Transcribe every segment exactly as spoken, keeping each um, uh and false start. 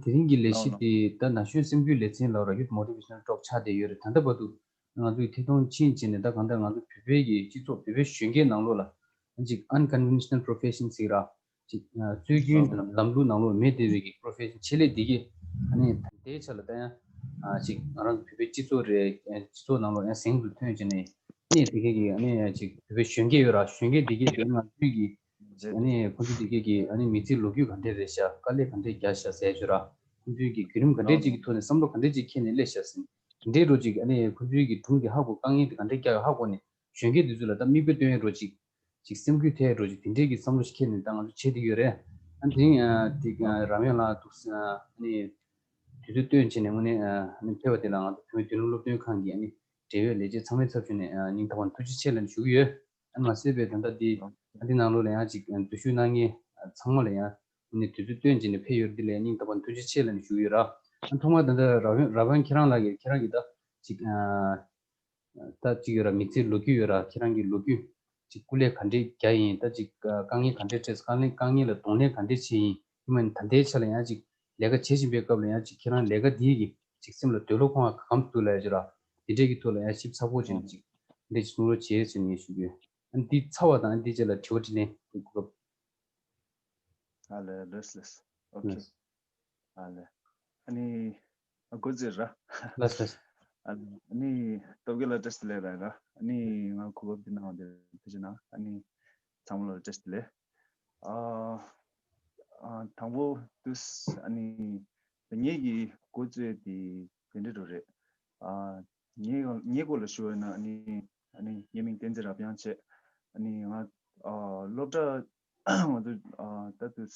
དེ་རིང་གི་ལས་གཞི་དེ་ད་ན་གཞོན་སེམས་འགུལ་ལེ་ཚན་ལབ་ར་Youth Motivational Talk ཆགས་བསྡད་ཡོད་རེད། ད་ལྟ་བར་དུ་ང་ཚོས་ཐད་གཏོང་ཕྱིན་བྱས་ནས་ད་གང་ལྟར་ང་ཚོ་བོད་པའི་གི་སྤྱི་ཚོགས་བོད་པའི་གཞོན་སྐྱེས་ནང་ལོགས་ལ་ཅིག་unconventional profession ཟེར་ར་ཅིག་སྲོལ་རྒྱུན་ལམ་ལུགས་ནང་ལོགས་མེད་བསྡད་པའི་གི་profession ཆེད་ལས་དེ་གི་ཨ་ནི་ད་ལྟའི་ཆ་ལ་ད་ཡང་ཅིག་ང་རང་ཚོ་བོད་པའི་སྤྱི་ཚོགས་རེད། སྤྱི་ཚོགས་ནང་ལོགས་ཡང་གཟེངས་སུ་ཐོན་བྱས་ནས་ཨ་ནི་དེ་གི་གི་ཨ་ནི་ཅིག་བོད་པའི་གཞོན་སྐྱེས་ཡོད་ར་གཞོན་སྐྱེས་དེ་གི་དེ་ང་ཚོའི་གི་ཨ་ནི་ཁོ་ཚོ་དེ་གས་ཀྱི་ཨ་ནི་མི་ཚེའི་ལོ་རྒྱུས་ག་འདྲས་རེད་ཤག་དཀའ་ལས་ག་འདྲས་བརྒྱབ་ཤག་ཟེར་ཞུ་ར། ཁོ་ཚོའི་གི་བརྒྱུད་རིམ་ག་འདྲས་ཅིག་གི་ཐོག་ནས་བསམ་བློ་ག་འདྲས་ཅིག་འཁྱེར་ནས་སླེབས་ཤག་ཟེར། དེ་འདྲའི་རོ་ཅིག་ཨ་ནི་ཁོ་ཚོའི་གི་སྒྲུང་དེ་ཧ་གོ་དཀའ་ངལ་དེ་ག་འདྲས་བརྒྱབ་ཡོད་ཧ་གོ་ནས་གཞོན་སྐྱེས་དེ་ཚོ་ལ་ད་མིག་དཔེ་སྟོན་ཡས་རོ་ཅིག་ཅིག་སེམས་འགུལ་ཐེབས་རོ་ཅིག་དེ་འདྲས་ཀྱི་བསམ་བློ་ཞིག་འཁྱེར་ནས་ད་ང་ཚོ་བྱེད་བསྡད་ཡོད་རེད། ཨ་ནི་དེ་རིང་ཨ་དེ་རང་ཡོད་ལ་འདུག་ཨ་ནི་དུས་ཚོད་བཏོན་བྱས་ནས་དངོས་གནས་ཨ་ནི་ཕེབས་པ་དེ་ལ་ང་ཚོ་བོད་མི་མདུན་ལམ་སློབ་སྟོན་ཁང་གི་ཨ་ནི་འབྲེལ་ཡོད་ལས་བྱེད་ཚང་མའི་ཚབ་ཞུས་ནས་ཨ་སྙིང་ཐག་པ་ཐུགས་རྗེ་ཆེ་ལབ་ནས་ཞུ་གི་ཡོད། ཨ་མ་ཟད་པའི་ད་ལྟ་འདི་ཨ་འདི་ནང་ལོགས་ལ་ཡང་ཅིག་འཛུལ་ཞུགས་གནང་མཁན་ཚང་མ་ལ་ཡང་ནི་དུས་ཚོད་བཏོན་བྱས་ནས་ཕེབས་ཡོད་འདི་ལ་སྙིང་ཐག་པ་ཐུགས་རྗེ་ཆེ་ལབ་ནས་ཞུ་གི་ཡོད་ར། ཨ་ཐོག་མར་ད་ལྟ་ར་བན་ར་བན་ཁྱེད་རང་ལ་གི་ཁྱེད་རང་གི་ད་ཅིག་ཨ་ད་ཅིག་ཡོད་ར་མི་ཚེའི་ལོ་རྒྱུས་ཡོད་ར་ཁྱེད་རང་གི་ལོ་རྒྱུས་ཅིག་སྐུ་ལས་ག་འདྲས་རྒྱག་ཡིན་ད་ཅིག་དཀའ་ངལ་ག་འདྲས་འཕྲད་དཀའ་ངལ་དཀའ་ངལ་ལ་གདོང་ལེན་ག་འདྲས་བྱས་ཡིན། ཡིན་མིན་ད་ལྟའི་ཆ་ལ་ཡང་ཅིག་ལས་ཀ་བྱེད་བཞིན་པའི་སྐབས་ལ་ཡང་ཅིག་ཁྱེད་རང་ལས་ཀ་འདིའི་གི་ཅིག་སེམས་ལ་འདོད་བློ་ཁོང་ཁ་གམ་འདུག་ལབ་ཡ་ཅིག་ར། དེ་འདྲས་ཀྱི་ཐོག་ལ་ཡང་ཞིབ་ཚགས་པོ་བྱས་ནས་ཅིག་འདི་ཅིག་གསུང་རོགས་བྱེད་ཟེར་ནས་ཞུ་རྒྱུ། ཨ་འདི་ཚར་བ་དང་འདི་རྗེས་ལ་དྲི་བ་དྲིས་ལན་གོ་སྐབས། ཨ་ལེ་ལེས་ལེས། ཨོ་ཁེ། ལེས། ཨ་ལེ། ཨ་ནི་ཨ་གོ་ཟེར་ར། ལེས་ལེས། ཨ་ནི་སྟོབས་རྒྱལ་ལ་བཀྲ་ཤིས་བདེ་ལེགས་ར་ར། ཨ་ནི་ང་གོ་སྐབས་འདི་གནང་བ་འདི་ཐུགས་རྗེ་གནང་། ཨ་ནི་ཚང་མ་ལ་བཀྲ་ཤིས་བདེ་ལེགས། ཨ་ཨ་དང་པོ་དུས་ཨ་ནི་ངེད་ཀྱི་འགོ་བཙུགས་དེ་དེ་འདྲ་རུ་རེད། ཨ་ངེད་ངེད་སྐོར་ལ་ཞུ་བ་ན་ཨ་ནི་ཨ་ནི་ངའི་མིང་བསྟན་འཛིན་རབ་དབྱངས་བྱས། ཨ་ནི་ང་ཨ་སློབ་གྲྭ་ང་ཚོ་ཨ་ད་དུས་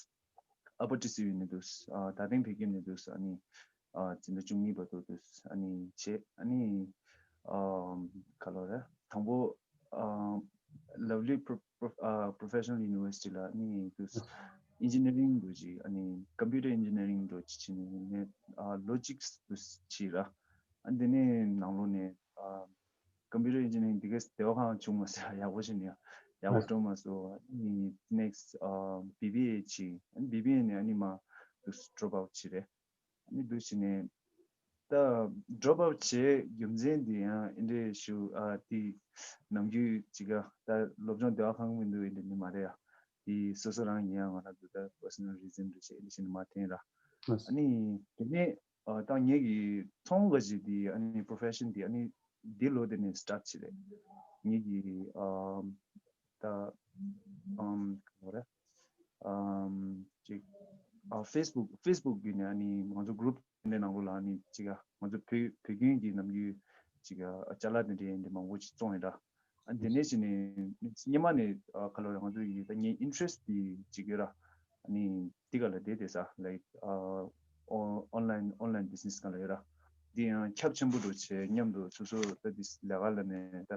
ཨ་པར་ཊི་སི་ཡུ་ནི་དུས་ཨ་ད་ཐེངས་བོད་ཁྱིམ་ནི་དུས་ཨ་ནི་ཨ་འཛིན་གྲྭ་བཅུ་གཉིས་བར་དུ་དུས་ཨ་ནི་བྱས། ཨ་ནི་ཨ་ག་ལོ་རེད། དང་པོ་ཨ་Lovely Pro- Pro- ཨ་Professional University ལ་ནི་དུས་ཨིན་ཇི་ནི་རིང་འགྲོ་ཅིག་ཨ་ནི་ཀམ་པུ་ཊར་ཨིན་ཇི་ནི་རིང་འགྲོ་ཅིག་བྱས་ནས་ནས་ཨ་ལོ་གཅིག་དུས་བྱས་ར། ཨ་འདི་ནས་ནང་ལོགས་ནས་ཨ་ཀམ་པུ་ཊར་ཨིན་ཇི་ནི་རིང་འདི་གས་བདེ་བ་ཁང་བྱུང་མ་ཟེར་ཡག་པོ་ཞིག་ནས་ཡག་པོ་སྤྲོ་མ་སོང་། ཨ་ནི་next ཨ་བི་བི་ཨེ་བྱས། ཨ་ནི་བི་བི་ཨེ་ནས་ཨ་ནི་མ་དུས་ཌོབ་ཨའུཊ་བྱས་རེད། ཨ་ནི་འདུག་བྱས་ནས་ད་ཌོབ་ཨའུཊ་བྱས་རྒྱུ་མཚན་འདི་ཡང་ཨེ་འདྲས་ཞུ་ཨ་དེ་ནམ་རྒྱུན་ཅིག་ག་ད་སློབ་སྦྱོང་བདེ་བ་ཁང་མི་འདུག་ཨེ་འདྲས་ནི་མ་རེད་ཡ། དེ་སོ་སོ་རང་ཡིན་ཡང་ང་རང་འདུག་ད་personal reason འདྲ་བྱས་ཨེ་འདྲས་བྱས་ནི་མ་འཐེན་ར། ཨ་ནི་དེ་ནས་ཨ་ད་ངེད་ཀྱི་ཚོང་ག་ཅིག་དེ་ཨ་ནི་profession དེ་ཨ་ནི་འདི་ལོ་དེ་ནས་སི་ཊར་ཊི་བྱས་རེད། ངེད་ཀྱི་ཨ་ད་ཨམ་ག་རེ་ཨམ་ཅིག་ཨ་ཕེ་སི་བུག་ཕེ་སི་བུག་བརྒྱུད་ནས་ཨ་ནི་ང་ཚོ་གུ་རུབ་དེ་འདྲའི་ནང་ལོགས་ལ་ཨ་ནི་ཅིག་ཨ་ང་ཚོ་བོད་བོད་ཁྱིམ་གྱི་ནམ་རྒྱུན་ཅིག་ཨ་ཅ་ལག་དེ་འདྲའི་འདི་མང་པོ་ཅིག་བཙོང་ཡོད་འདྲ། ཨ་དེ་ནས་ཅིག་ནས་སྔོན་མ་ནས་ཨ་ག་ལོ་རེད་ང་ཚོ་ཡི་ད་ངའི་ཨིན་ཊི་རེ་སི་ཊི་དེ་ཅིག་ཡོད་ར། ཨ་ནི་དེ་ག་ལ་བསྡད་བསྡད་ས་ལའིཀ་ཨ་ཨོ་ཨོན་ལའིན་ཨོན་ལའིན་བི་ཛི་ནེ་སི་ག་ལ་ཡོད་ར། དེ་ཡང་ཁྱབ་ཆེན་པོ་འགྲོ་བྱས་མཉམ་དུ་སོ་སོ་ད་དེ་ལས་ཀ་ལ་ནས་ད་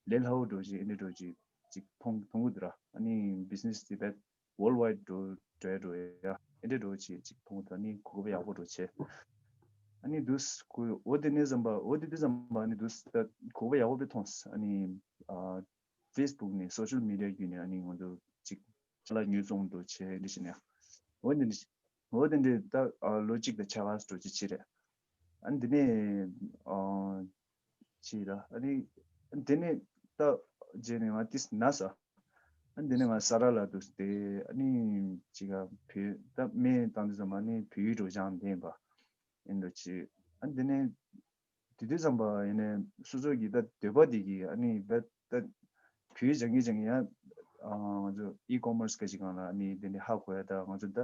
ལས་སླ་བོ་འགྲོ་བྱས་ཨེ་འདྲ་འགྲོ་བྱས་ཅིག་མཐོང་མཐོང་གི་འདུག་ར། ཨ་ནི་བི་ཛི་ནེ་སི་དེ་བས་ཝོལ་ཌི་ཝའིཌ་འགྲོ་འགྲོ་ཡ་འགྲོ་ཡ་ཨེ་འདྲ་འགྲོ་བྱས་ཅིག་མཐོང་གི་འདུག་ཨ་ནི་གོ་སྐབས་ཡག་པོ་འགྲོ་བྱས། ཨ་ནི་དུས་ཁོ་འོ་དེ་ནས་བསམ་པ་འོ་དེ་དུས་བསམ་པ་ཨ་ནི་དུས་ད་གོ་སྐབས་ཡག་པོ་དཔེ་མཐོང་། ཨ་ནི་ཨ་ཕེ་སི་བུག་ནས་སོ་ཤལ་མི་ཌི་ཡ་བརྒྱུད་ནས་ཨ་ནི་ང་ཚོ་ཅིག་ཅ་ལག་ཉོས་བཙོང་འགྲོ་བྱས་འདི་བྱས་ནས། འོ་འདི་འདྲ་འོ་འདི་འདྲ་ད་ཨ་ལོ་གཅིག་དང་ཕྱེད་ཀ་འགྲོ་བྱས་བྱས་རེད། ཨ་འདི་ནས་ཨ་བྱས་ར་ཨ་ནི་འདི་ནས་ད་རྗེས་ནས་ང་ཏིས་ན་ས། ཨ་འདི་ནས་ང་ས་ར་ལ་འདུག་སྟེ་ཨ་ནི་ཅིག་ཨ་བོད་ད་སྨན་བཏང་དུས་ཙམ་ཨ་ནི་བོད་ཡིག་འགྲོ་སྦྱང་བསྡད་པ་ཡིན་འདུག་ཅིག་ཨ་འདི་ནས། དེ་དུས་ཙམ་པ་ཡིན་ནའི་སོ་སོ་གི་ད་འདོད་པ་དེ་གི་ཨ་ནི་ད་ད་བོད་སྦྱང་གི་སྦྱང་གི་ཡང་ང་ཚོ་ཨི་ཀོ་མར་སི་ག་ཅིག་སྒང་ལ་ཨ་ནི་དེ་འདྲ་ཧ་གོ་ཡ། ད་ང་ཚོ་ད་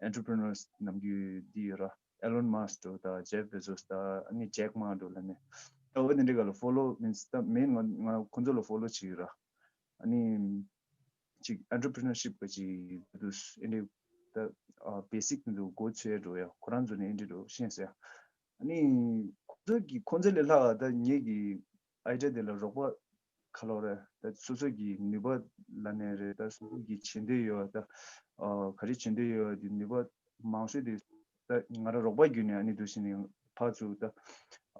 ཨེན་ཊར་པི་རི་ནར་སི་ནམ་རྒྱུན་འདི་ཡོད་ར། ཨེ་ལོན་མཱ་སི་ཀ་འགྲོ་ད་ཇེཕ་བེ་ཛོ་སི་ད་ཨ་ནི་ཇེག་མ་འགྲོ་ལ་ནི་ད་འོ་དེ་འདྲ་ག་ལ་ཕོ་ལོ་མིན་སི་ད་མེན་ང་ང་ཁོང་ཚོ་ལ་ཕོ་ལོ་བྱེད་ཀྱི་ཡོད་ར། ཨ་ནི་ཅིག་ཨེན་ཊར་པི་རི་ནར་ཤིབ་ག་ཅིག་དུས་ཨེ་འདྲ་ད་བེ་སིག་དེ་ཚོ་མགོ་ཚོས་འགྲོ་ཡ་ཁོ་རང་ཚོ་ནས་ཨེ་འདྲ་འགྲོ་ཤེས་ཟེར། ཨ་ནི་ཁོ་ཚོ་གི་ཁོ་ཚོ་ལས་ལྷག་ད་ངེད་ཀྱི་ཨའི་ཌི་ཡ་དེ་ལ་རོགས་པ་ག་ལོ་རེད། ད་སོ་སོ་གི་ནུས་པ་ལ་ནས་རེད། ད་སོ་སོ་གི་བྱེད་འདོད་ཡོད་ད་ཨ་ག་རེ་བྱེད་འདོད་ཡོད་དེ་ནུས་པ་མང་ཤོས་དེ་ད་ང་རང་རོགས་པ་བརྒྱུད་ནས་ཨ་ནི་འདུག་བྱས་ནས་ཕར་ཚུར་ད་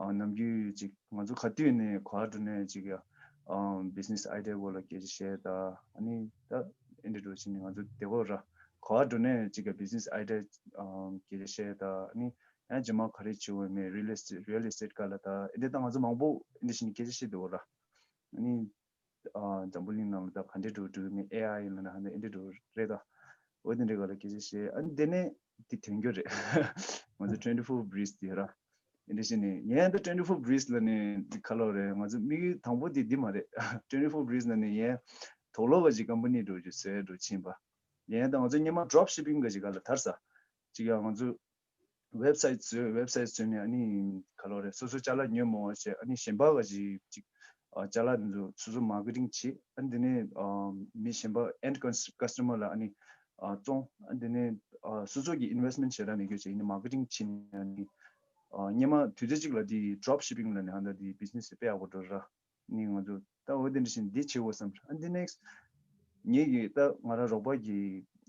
ཨ་ནམ་རྒྱུན་ཅིག་ང་ཚོ་ག་དུས་ནས་ག་འགྲོ་ནས་ཅིག་ཨ་བི་ཛི་ནེ་སི་ཨའི་ཌི་ཡ་སྐོར་ལ་སྐད་ཆ་བཤད་ད་ཨ་ནི་ད་ཨེ་འདྲ་འགྲོ་བྱས་ནས་ང་ཚོ་བདེ་བོ་ར། ག་བ་འགྲོ་ནས་ཅིག་ག་business idea་སྐད་ཆ་བཤད་ད་ནི་ཡང་རྗེས་མ་ག་རེ་བྱེད་འོས་མེད། real estate real estate་སྐོར་ལ་ད་འདི་ད་ང་ཚོ་མང་པོ་འདི་བཞིན་སྐད་ཆ་བཤད་འདུག་ར། ནི་འཛམ་བུ་གླིང་ནང་ལ་ད་ག་འདྲས་འགྲོ་འགྲོ་མི་AI་ཡིན་ལ་ན་ཧ་འདྲས་འགྲོ་རེད་ད། འོ་དེ་འདྲས་ག་ལ་སྐད་ཆ་བཤད་ཨ་ནི་དེ་ནས་དེ་དོན་རྒྱུ་རེད། ང་ཚོ་twenty four Breeze་དེ་ར། ཨེ་འདྲས་བྱས་ནས་ཡན་ད་twenty four Breeze་ལ་ནི་ག་ལོ་རེད། ང་ཚོ་དམིགས་ཡུལ་དང་པོ་དེ་འདི་མ་རེད། twenty four Breeze་ལ་ནི་ཡན་དོག་ལོ་བ་ཅིག་company་འགྲོ་རྒྱུ་བཟོས་འགྲོ་ཕྱིན་པ། ཡན་ད་ང་ཚོ་སྔོན་མ་drop shipping་ག་ཅིག་ག་ལ་དར་ས་ཅིག་ཡང་ང་ཚོ་website་བཟོས་website་བཟོས་ནས་ཨ་ནི་ག་ལོ་རེད། སོ་སོ་ཅ་ལག་ཉོས་མོ་བྱས་ཨ་ནི་གཞན་པ་ག་ཅིག་ཅིག་ཅ་ལག་འདི་ཚོ་སོ་སོ་marketing་བྱེད། ཨ་ནི་དེ་ནས་མི་གཞན་པ་end cons- customer་ལ་ཨ་ནི་བཙོང་། ཨ་ནི་དེ་ནས་སོ་སོ་གི་investment་བྱེད་ར་མི་དགོས་བྱས་ཨ་ནི་marketing་བྱེད་ནས་ཨ་ནི་སྔོན་མ་དུས་ཚོད་ཅིག་ལ་འདི་drop shipping་ལ་ནི་ཨ་ནི་འདི་business་དཔེ་ཡག་པོ་འགྲོ་ར། ནི་ང་ཚོ་ད་འོ་དེ་འདྲ་བཞིན་འདི་བྱེད་དགོས་བསམ། ཨ་འདི་next་ངེད་ཀྱི་ད་ང་རང་རོགས་པ་གི་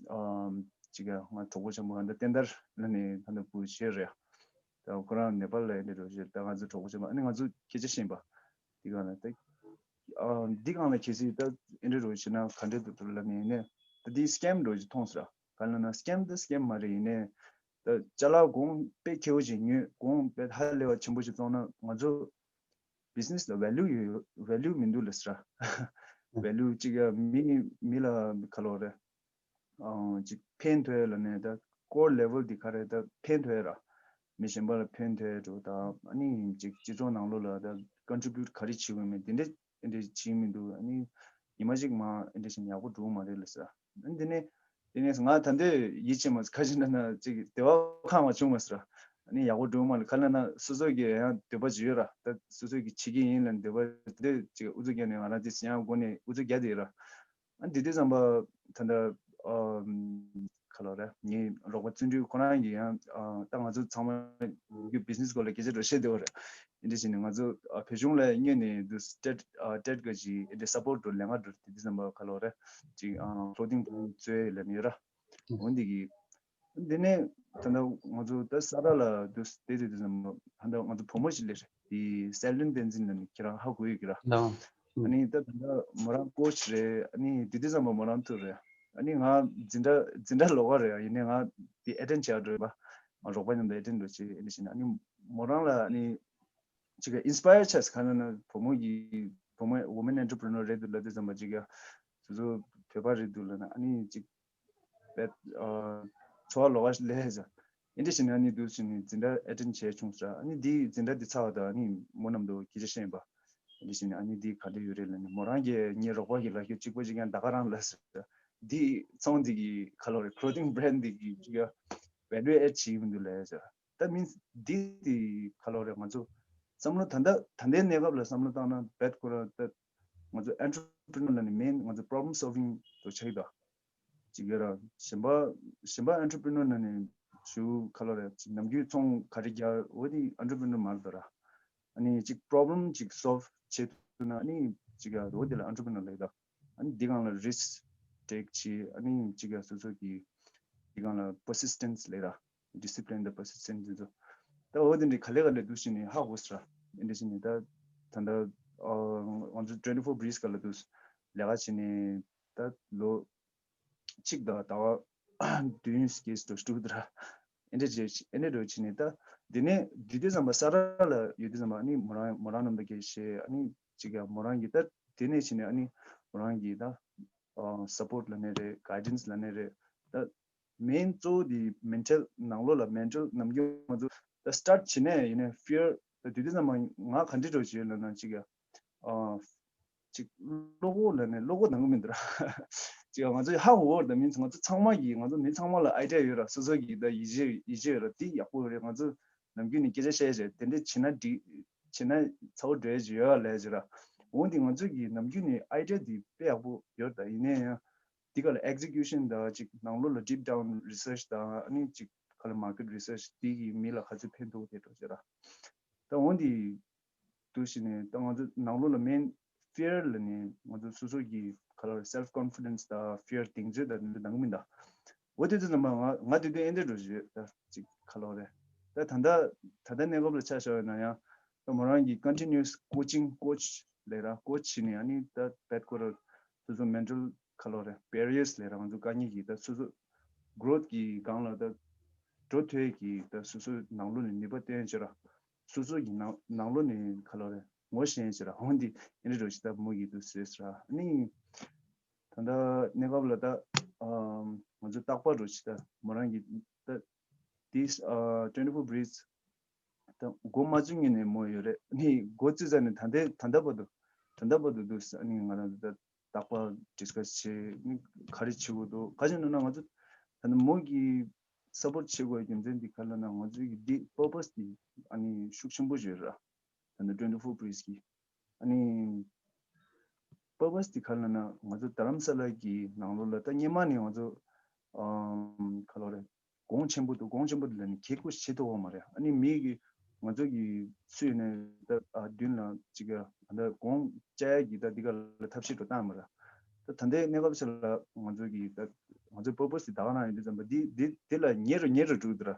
ཨམ་ཅིག་ང་གྲོགས་པོ་ཆེན་པོ་ཧ་འདི་བསྟན་དར་ལ་ནི་ཧ་འདི་བུ་ཞེ་རེད། ད་ཁོ་རང་ནེ་པཱལ་ལ་ཡིན་འདྲ་བཞིན་ད་ང་ཚོ་གྲོགས་པོ་ཆེན་པོ་ཨ་ནི་ང་ཚོ་སྐད་ཆ་བཤད་པ་འདི་ག་ན་ད་ཨམ་འདི་གང་ལ་གལ་སྲིད་ད་ཨེ་འདྲ་རོ་བྱེད་ན་ག་འདྲ་འདུག་འདུག་ལ་ནི་ནས་ད་འདི་scam་འདྲ་བཞིན་མཐོང་སོང་ར། ག་ལ་ན་scam་ད་scam་མ་རེད། ཡིན་ནས་ད་ཅ་ལག་གོང་དཔེ་ཁེ་བོ་ཅིག་ཉོས་གོང་དཔེ་ཧ་ལས་པ་ཆེན་པོ་ཞིག་བཙོང་ན་ང་ཚོ་business་ལ་value་ཡོད་value་མི་འདུག་ལ་ཟེར། value་གཅིག་ཡ་མི་མི་ལ་ག་ལོ་རེད། ཨང་གཅིག་ཕན་ཐོགས་ལ་ནས་ད་core level་འདི་ག་རེད་ད་ཕན་ཐོགས་ར། མི་གཞན་པ་ལ་ཕན་ཐོགས་འགྲོ་ད་ཨ་ནི་གཅིག་སྤྱི་ཚོགས་ནང་ལོགས་ལ་ད་contribute་ག་རེ་བྱེད་དགོས་མེད་དེ་འདྲས་དེ་འདྲས་བྱེད་མི་འདུག་ཨ་ནི་ཉི་མ་གཅིག་མ་ཨེ་འདྲས་བྱས་ན་ཡག་པོ་འགྲོ་གི་མ་རེད་ལ་ཟེར། ཨ་ནི་དེ་ནས་དེ་ནས་ང་ད་འདོད་ཡིད་ཆེས་མ་ཁ་ཅིག་འདྲ་ན་ཅིག་དེ་བ་ཁང་བ་བྱུང་མ་ཟེར། ཨ་ནི་ཡག་པོ་འགྲོ་མ་ལ་ཁ་ལ་ན་སོ་སོ་གི་ཡང་འདོད་པ་ཅིག་ཡོད་ར། ད་སོ་སོ་གི་བྱེད་ཀྱི་ཡིན་ལ་འདོད་པ་འདོད་ཅིག་ཨུ་ཚུགས་རྒྱག་ནས་ང་རང་ཅིག་ཡང་སྒོ་ནས་ཨུ་ཚུགས་རྒྱག་དེ་ཡོད་ར། ཨ་ནི་དེ་དུས་ཙམ་པ་ད་ལྟ་ཁ་ལོ་ར་ངའི་རོགས་པ་བརྩོན་འགྲུས་ཁོ་རང་གི་ཡང་ད་ང་ཚོ་ཚང་མ་རྒྱུ་business་སྐོར་ལ་སྐད་ཆ་འགྲོ་བཤད་དེ་ཡོད་ར། ཨེ་འདྲ་བྱས་ནས་ང་ཚོ་བོད་གཞུང་ལ་སྔོན་ནས་འདུག་ཊེཌ་ཊེཌ་ག་ཅིག་ཨེ་འདྲ་support་འགྲོ་ལས་ང་འགྲོ་དེ་དུས་ཙམ་པ་ཁ་ལོ་ར་ཅིག་clothing brand་བཙོས་ལ་ནི་ར། འོན་ཏེ་གི་འདི་ནས་ད་ལྟ་ང་ཚོ་ད་ས་ར་ལ་འདུག་དེ་དུས་དུས་ཙམ་པ་ད་ལྟ་ང་ཚོ་བུ་མོ་ཞིག་སླེབས་རེད། དེ་སེ་ལུན་བསྟན་འཛིན་ལ་ནི་ཁྱེད་རང་ཧ་གོ་ཡོད་ཀྱི་ར། ཨ་ནི་ད་ད་ལྟ་མོ་རང་ཀོ་ཆི་རེད། ཨ་ནི་དེ་དུས་ཙམ་པ་མོ་རང་ཐུག་རེད། ཨ་ནི་ང་འཛིན་གྲྭ་འཛིན་གྲྭ་ལོགས་ཀ་རེད། ཡིན་ནའི་ང་དེ་ཨེ་ཊེན་བྱས་འགྲོ་ཡོད་པ། ང་རོགས་པ་མཉམ་དུ་ཨེ་ཊེན་འགྲོ་བྱས་ཨེ་ནི་བྱས་ནས་ཨ་ནི་མོ་རང་ལ་ཨ་ནི་ཅིག་ཨིན་སི་པ་ཡར་བྱས་ག་ན་ན་བུ་མོ་གི་བུ་མོ་women entrepreneur་རེད་འདུག་ལབ་དུས་ཙམ་པ་ཅིག་ཡ་སོ་སོ་བོད་པ་རེད་འདུག་ལབ་ན་ཨ་ནི་ཅིག་པད་ཚོ་བ་ལོག་ག་ལས་ཟ། ཨེ་འདྲ་བྱས་ནས་ཨ་ནི་འདུག་བྱས་ནས་འཛིན་གྲྭ་ཨེ་ཊེན་བྱས་བྱུང་ཟེར། ཨ་ནི་འདི་འཛིན་གྲྭ་འདི་ཚར་བ་དང་ཨ་ནི་མོ་མཉམ་དུ་སྐད་ཆ་བཤད་པ། ཨེ་འདྲ་བྱས་ནས་ཨ་ནི་འདི་ག་འདྲ་ཡོད་རེད་ལབ་ནས་མོ་རང་གིས་ངའི་རོགས་པ་གིས་ལབ་རྒྱུ་གཅིག་པ་གཅིག་རྐྱང་ད་ག་རང་ལབ་ཟེར། འདི་ཚོང་འདི་གི་ཁ་ལོ་རེད། clothing brand་འདི་གི་གཅིག་ཡ་value add་བྱེད་ཀྱི་མི་འདུག་ལབ་ཟེར། ད་མིན་འདི་འདི་ཁ་ལོ་རེད། ང་ཚོ་བསམ་བློ་ད་ལྟ་ད་ལྟའི་གནས་སྐབས་ལ་བསམ་བློ་བཏང་ན་བེད་ཁོ་རང་ད་ང་ཚོ་entrepreneur་ལ་ནི་main་ང་ཚོ་problem solving་དུ་ཆགས་ཀྱི་འདུག་ཅིག་ཡོད་ར། གཞན་པ་གཞན་པ་entrepreneur་ན་ནི་ཞུ་ཁ་ལོ་རེད། ཅིག་ནམ་རྒྱུན་ཚོང་ག་རེ་རྒྱག་འོ་དེ་entrepreneur་མ་རེད་དོ་ར། ཨ་ནི་ཅིག་problem་ཅིག་solve་བྱེད་ཐུབ་ན་ཨ་ནི་ཅིག་ཡ་འོ་དེ་ལ་entrepreneur་ལབ་ད། ཨ་ནི་འདི་སྒང་ལ་risk take་བྱེད། ཨ་ནི་ཅིག་ཡ་སོ་སོ་གི་འདི་སྒང་ལ་persistence་ལབ་ད། discipline་དང་persistence་འདི་ཚོ་ད་འོ་དེ་འདྲའི་ག་ལེ་ག་ལེ་འདུག་བྱས་ནས་ཧ་གོ་སོང་ར། ཨེ་འདྲ་བྱས་ནས་ད་ད་ལྟ་ང་ཚོ་twenty four Breeze་ག་ལ་འདུག་ལས་ཀ་བྱས་ནས་ད་ལོ་གཅིག་དང་ཟླ་བ་བདུན་སྐྱེས་སུ་འགྲོ་འདུག་ར། ཨེ་འདྲ་བྱས་ཨེ་འདྲ་འགྲོ་བྱས་ནས་ད་འདི་ནས་འདི་དུས་ཙམ་པ་ས་ར་ལ་ཡོད་དུས་ཙམ་པ་ཨ་ནི་མོ་རང་མོ་རང་རྣམ་པ་གིས་བཤད། ཨ་ནི་ཅིག་ཡ་མོ་རང་གིས་ད་དེ་ནས་བྱས་ནས་ཨ་ནི་མོ་རང་གིས་ད་support་ལབ་ནའི་རེད། guidance་ལབ་ནའི་རེད། ད་main་གཙོ་བོ་དེ་mental་ནང་ལོགས་ལ་mental་ནམ་རྒྱུན་ང་ཚོ་ད་start་བྱེད་ནས་ཡིན་ནའི་fear་ད་དུས་དུས་ཙམ་པ་ང་ག་འདྲ་འགྲོ་བྱེད་ལབ་ན་ཅིག་ཡ་ཅིག་བློ་ཁོག་ལབ་ནས་བློ་ཁོག་ནང་གི་མི་འདུག་ར། ཅིག་ང་ཚོ་ཧ་གོ་བར་ད་མིན་ང་ཚོ་ཚང་མ་གིས་ང་ཚོ་མི་ཚང་མ་ལ་idea་ཡོད་ར། སོ་སོ་གི་ད་ཡིད་ཆེས་ཡིད་ཆེས་ཡོད་ར། དེ་ཡག་པོ་ཡོད་རེད། ང་ཚོ་ནམ་རྒྱུན་ནས་སྐད་ཆ་བཤད་བྱས་དེ་འདྲས་བྱེད་ན་འགྲིག་བྱེད་ན་ཚ་བོ་འགྲོ་ཡ་ཅིག་ཡོད་ལབ་ཅིག་ར། འོན་ཏེ་ང་ཚོ་གི་ནམ་རྒྱུན་ནས་idea་དེ་དཔེ་ཡག་པོ་ཡོད་ར། ད་ཡིན་ནའི་ཡང་དེ་ག་ལ་execution་ད་ཅིག་ནང་ལོགས་ལ་deep down research་ད་ཨ་ནི་ཅིག་ག་ལ་market research་དེ་གི་མི་ལ་ག་ཚོད་ཕན་ཐོགས་དེ་འགྲོ་ཅིག་ར། ད་འོན་ཏེ་འདུག་བྱས་ནས་ད་ང་ཚོ་ནང་ལོགས་ལ་main fear་ལབ་ནས་ང་ཚོ་སོ་སོ་གི་ག་ལ་self confidence་ད་fear་གདེང་ཚོད་ད་འདི་འདང་མི་འདའ། འོ་དེ་ཚོ་རྣམ་པ་ང་ང་དེ་དུས་ཨེ་འདྲ་འགྲོ་བཞིན་ད་ཅིག་ག་ལ་རེད། ད་ད་ལྟ་ད་ལྟ་གནས་བབ་ལ་ཆ་བཞག་ཡོད་ན་ཡང་ད་མོ་རང་གི་continuous coaching coach་ལས་ར་coach་བྱས་ནས་ཨ་ནི་ད་བེད་ཁོ་ར་སོ་སོ་mental་ག་ལ་རེད་barriers་ལས་ར་ང་ཚོ་དཀའ་ངལ་གྱིས་ད་སོ་སོ་ growth གི་སྒང་ལ་ད་འགྲོ་ཐུབ་ཀྱི་ད་སོ་སོའི་ནང་ལོགས་ནས་ནུས་པ་བཏོན་བྱས་ར། སོ་སོ་གི་ནང་ནང་ལོགས་ནས་ག་ལ་རེད་ངོ་ཤེས་བྱས་ར། འོན་ཏེ་ཨེ་འདྲ་འགྲོ་ཞིག་ད་མོ་གི་འདུག་ཟེར་ར། ཨ་ནི་ད་ལྟ་གནས་སྐབས་ལ་ད་ཨམ་ང་ཚོ་རྟག་པར་འགྲོ་ཞིག་ད་མོ་རང་གི་ད་this uh twenty-four breeze ད་འགོ་མ་བཙུགས་ཉིན་ནས་མོ་ཡོད་རེད། ནི་འགོ་བཙུགས་ཚར་ནས་ད་ལྟའི་ད་ལྟ་བར་དུ་ད་ལྟ་བར་དུ་འདུག་ཨ་ནི་ང་རང་ཚོ་ད་རྟག་པར་discuss བྱེད་ནི་ག་རེ་བྱེད་དགོས་འདུག་ག་ཅི་ནོ་ན་ང་ཚོ་ད་ནི་མོ་གི་support བྱེད་དགོས་རྒྱུ་མཚན་འདི་ག་ལ་ན་ང་ཚོའི་གི་འདི་purpose འདི་ཨ་ནི་ཤུགས་ཆེན་པོ་ཞིག་ཡོད་ར། ད་ནི་twenty-four breeze གི་ཨ་ནི་purpose འདི་ག་ལ་ན་ང་ཚོ་རྡ་རམ་ས་ལ་གི་ནང་ལོགས་ལ་ད་སྔོན་མ་ནས་ང་ཚོ་ཨམ་ག་ལ་རེད། གོང་ཆེན་པོ་འདུག་གོང་ཆེན་པོ་འདུག་ལབ་ནས་གད་སྐུ་བྱེད་ཐུབ་པ་མ་རེད། ཨ་ནི་མི་གི་ང་ཚོ་གི་སུས་ནས་ད་ཨ་མདུན་ལ་ཅིག་ག་ད་གོང་བཅའ་ཡ་གི་ད་འདི་ག་ལ་ཐབས་ཤེས་འགྲོ་སྟངས་མ་རེད། ད་ད་ལྟའི་གནས་སྐབས་ཆ་ལ་ང་ཚོ་གི་ད་ང་ཚོའི་purpose དེ་ད་ག་རང་ཡིན་དུས་ཙམ་པ་འདི་འདི་འདི་ལ་ཉེ་རུ་ཉེ་རུ་འགྲོ་གི་འདུག་ར།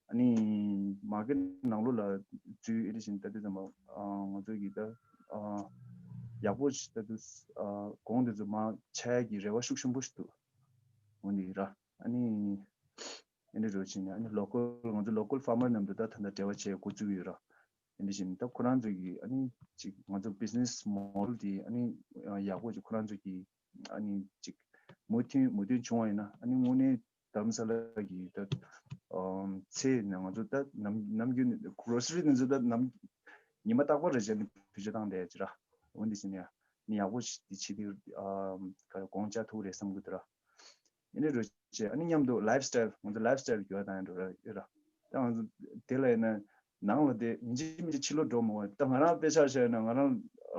ཨ་ནི་མ་གི་ནང་ལོགས་ལ་འཛུལ་ཨེ་རེ་བཞིན་ད་དུས་ཙམ་པ་ཨ་ང་ཚོ་གི་ད་ཨ་ཡག་པོ་ཞིག་ད་དུས་ཨ་གོང་དེ་ཚོ་མར་ཆག་ཡ་གི་རེ་བ་ཤུགས་ཆེན་པོ་ཞིག་འདུག་འོ་འདི་ར། ཨ་ནི་ཨེ་འདྲ་རུ་ཕྱིན་ནས་ཨ་ནི་local ང་ཚོ་local farmer རྣམས་དང་ད་ད་ལྟ་འབྲེལ་བ་བྱེད་འགོ་བཙུགས་ཡོད་ར། ཨེ་འདྲ་བཞིན་ད་ཁོ་རང་ཚོ་གི་ཨ་ནི་ཅིག་ང་ཚོ་business model དེ་ཨ་ནི་ཡག་པོ་ཅིག་ཁོ་རང་ཚོ་གི་ཨ་ནི་ཅིག་མོས་མཐུན་མོས་མཐུན་བྱུང་བ་ཡིན་ན་ཨ་ནི་དངོས་གནས་རྡ་རམ་ས་ལ་གི་ད་ཚེ་ནས་ང་ཚོ་ད་ནམ་ནམ་རྒྱུན་grocery དེ་ཚོ་ད་ནམ་ཉི་མ་རྟག་པར་རེ་བྱས་ནས་བེད་སྤྱོད་བཏང་བསྡད་ཅིག་ར། འོ་འདི་བཞིན་ཡ་ནི་ཡག་པོ་ཞིག་དེ་བྱེད་དུས་ག་རེ་དགོངས་འཇགས་ཐུབ་རེད་བསམ་གི་འདུག་ར། ཨེ་འདྲ་རུ་བྱས་ཨ་ནི་མཉམ་དུ་lifestyle ང་ཚོ་lifestyle འགྱུར་བ་བཏང་ཡ་འགྲོ་ར་ཡོད་ར། ད་ང་ཚོ་དེ་ལ་ཡིན་ན་ནང་ལ་དེ་ཡིན་གཅིག་མིན་གཅིག་ཕྱི་ལོགས་འགྲོ་མི་དགོས། ད་ང་རང་དཔེ་ཆ་བཞག་ན་ང་རང་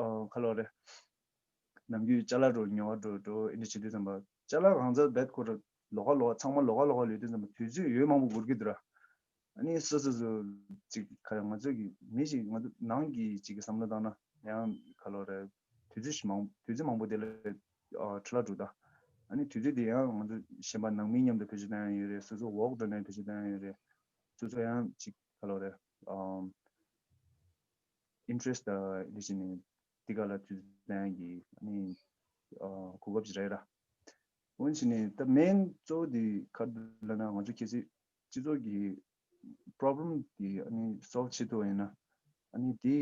ཨ་ག་ལོ་རེད། ནམ་རྒྱུན་ཅ་ལག་འགྲོ་ཉོ་བ་འགྲོ་འགྲོ་ཨེ་འདྲ་བྱེད་དུས་ཙམ་པ་ཅ་ལག་གང་ཚ་རྦད་ཁོ་ར་ལོགས་ཀ་ལོགས་ཀ་ཚང་མ་ལོགས་ཀ་ལོགས་ཀ་ལུས་དུས་ཙམ་པ་དུས་ཚོད་ཡོད་མང་པོ་འགོར་གི་འདུག་ར། ཨ་ནི་སོ་སོ་སོ་ཅིག་ག་རེ་ང་ཚོ་གི་མི་ཞིག་ང་ཚོ་ནང་གི་ཅིག་གི་བསམ་བློ་བཏང་ན་ཡང་ག་ལོ་རེད། དུས་ཚོད་ཞིག་མང་དུས་ཚོད་མང་པོ་དེ་ལ་ཨ་འཕྲོ་བརླག་འགྲོ་ད། ཨ་ནི་དུས་ཚོད་དེ་ཡང་ང་ཚོ་གཞན་པ་ནང་མི་མཉམ་དུ་བེད་སྤྱོད་བཏང་ཡ་ཡོད་རེད། སོ་སོ་walk འགྲོ་ནས་བེད་སྤྱོད་བཏང་ཡ་ཡོད་རེད། སོ་སོ་ཡང་ཅིག་ག་ལོ་རེད། ཨམ་interest དང་ཨེ་འདྲ་བྱས་ནས་འདི་ག་ལ་དུས་ཚོད་བཏང་ཡ་གི་ཨ་ནི་ཨ་གོ་སྐབས་ཅིག་རེད་ར། འོན་ཕྱིན་ནས་ད་main གཙོ་བོ་དེ་ག་རེ་ལབ་ན་ང་ཚོ་གལ་སྲིད་སྤྱི་ཚོགས་ཀྱི་problem དེ་ཨ་ནི་solve བྱེད་ཐུབ་པ་ཡིན་ན་ཨ་ནི་དེ་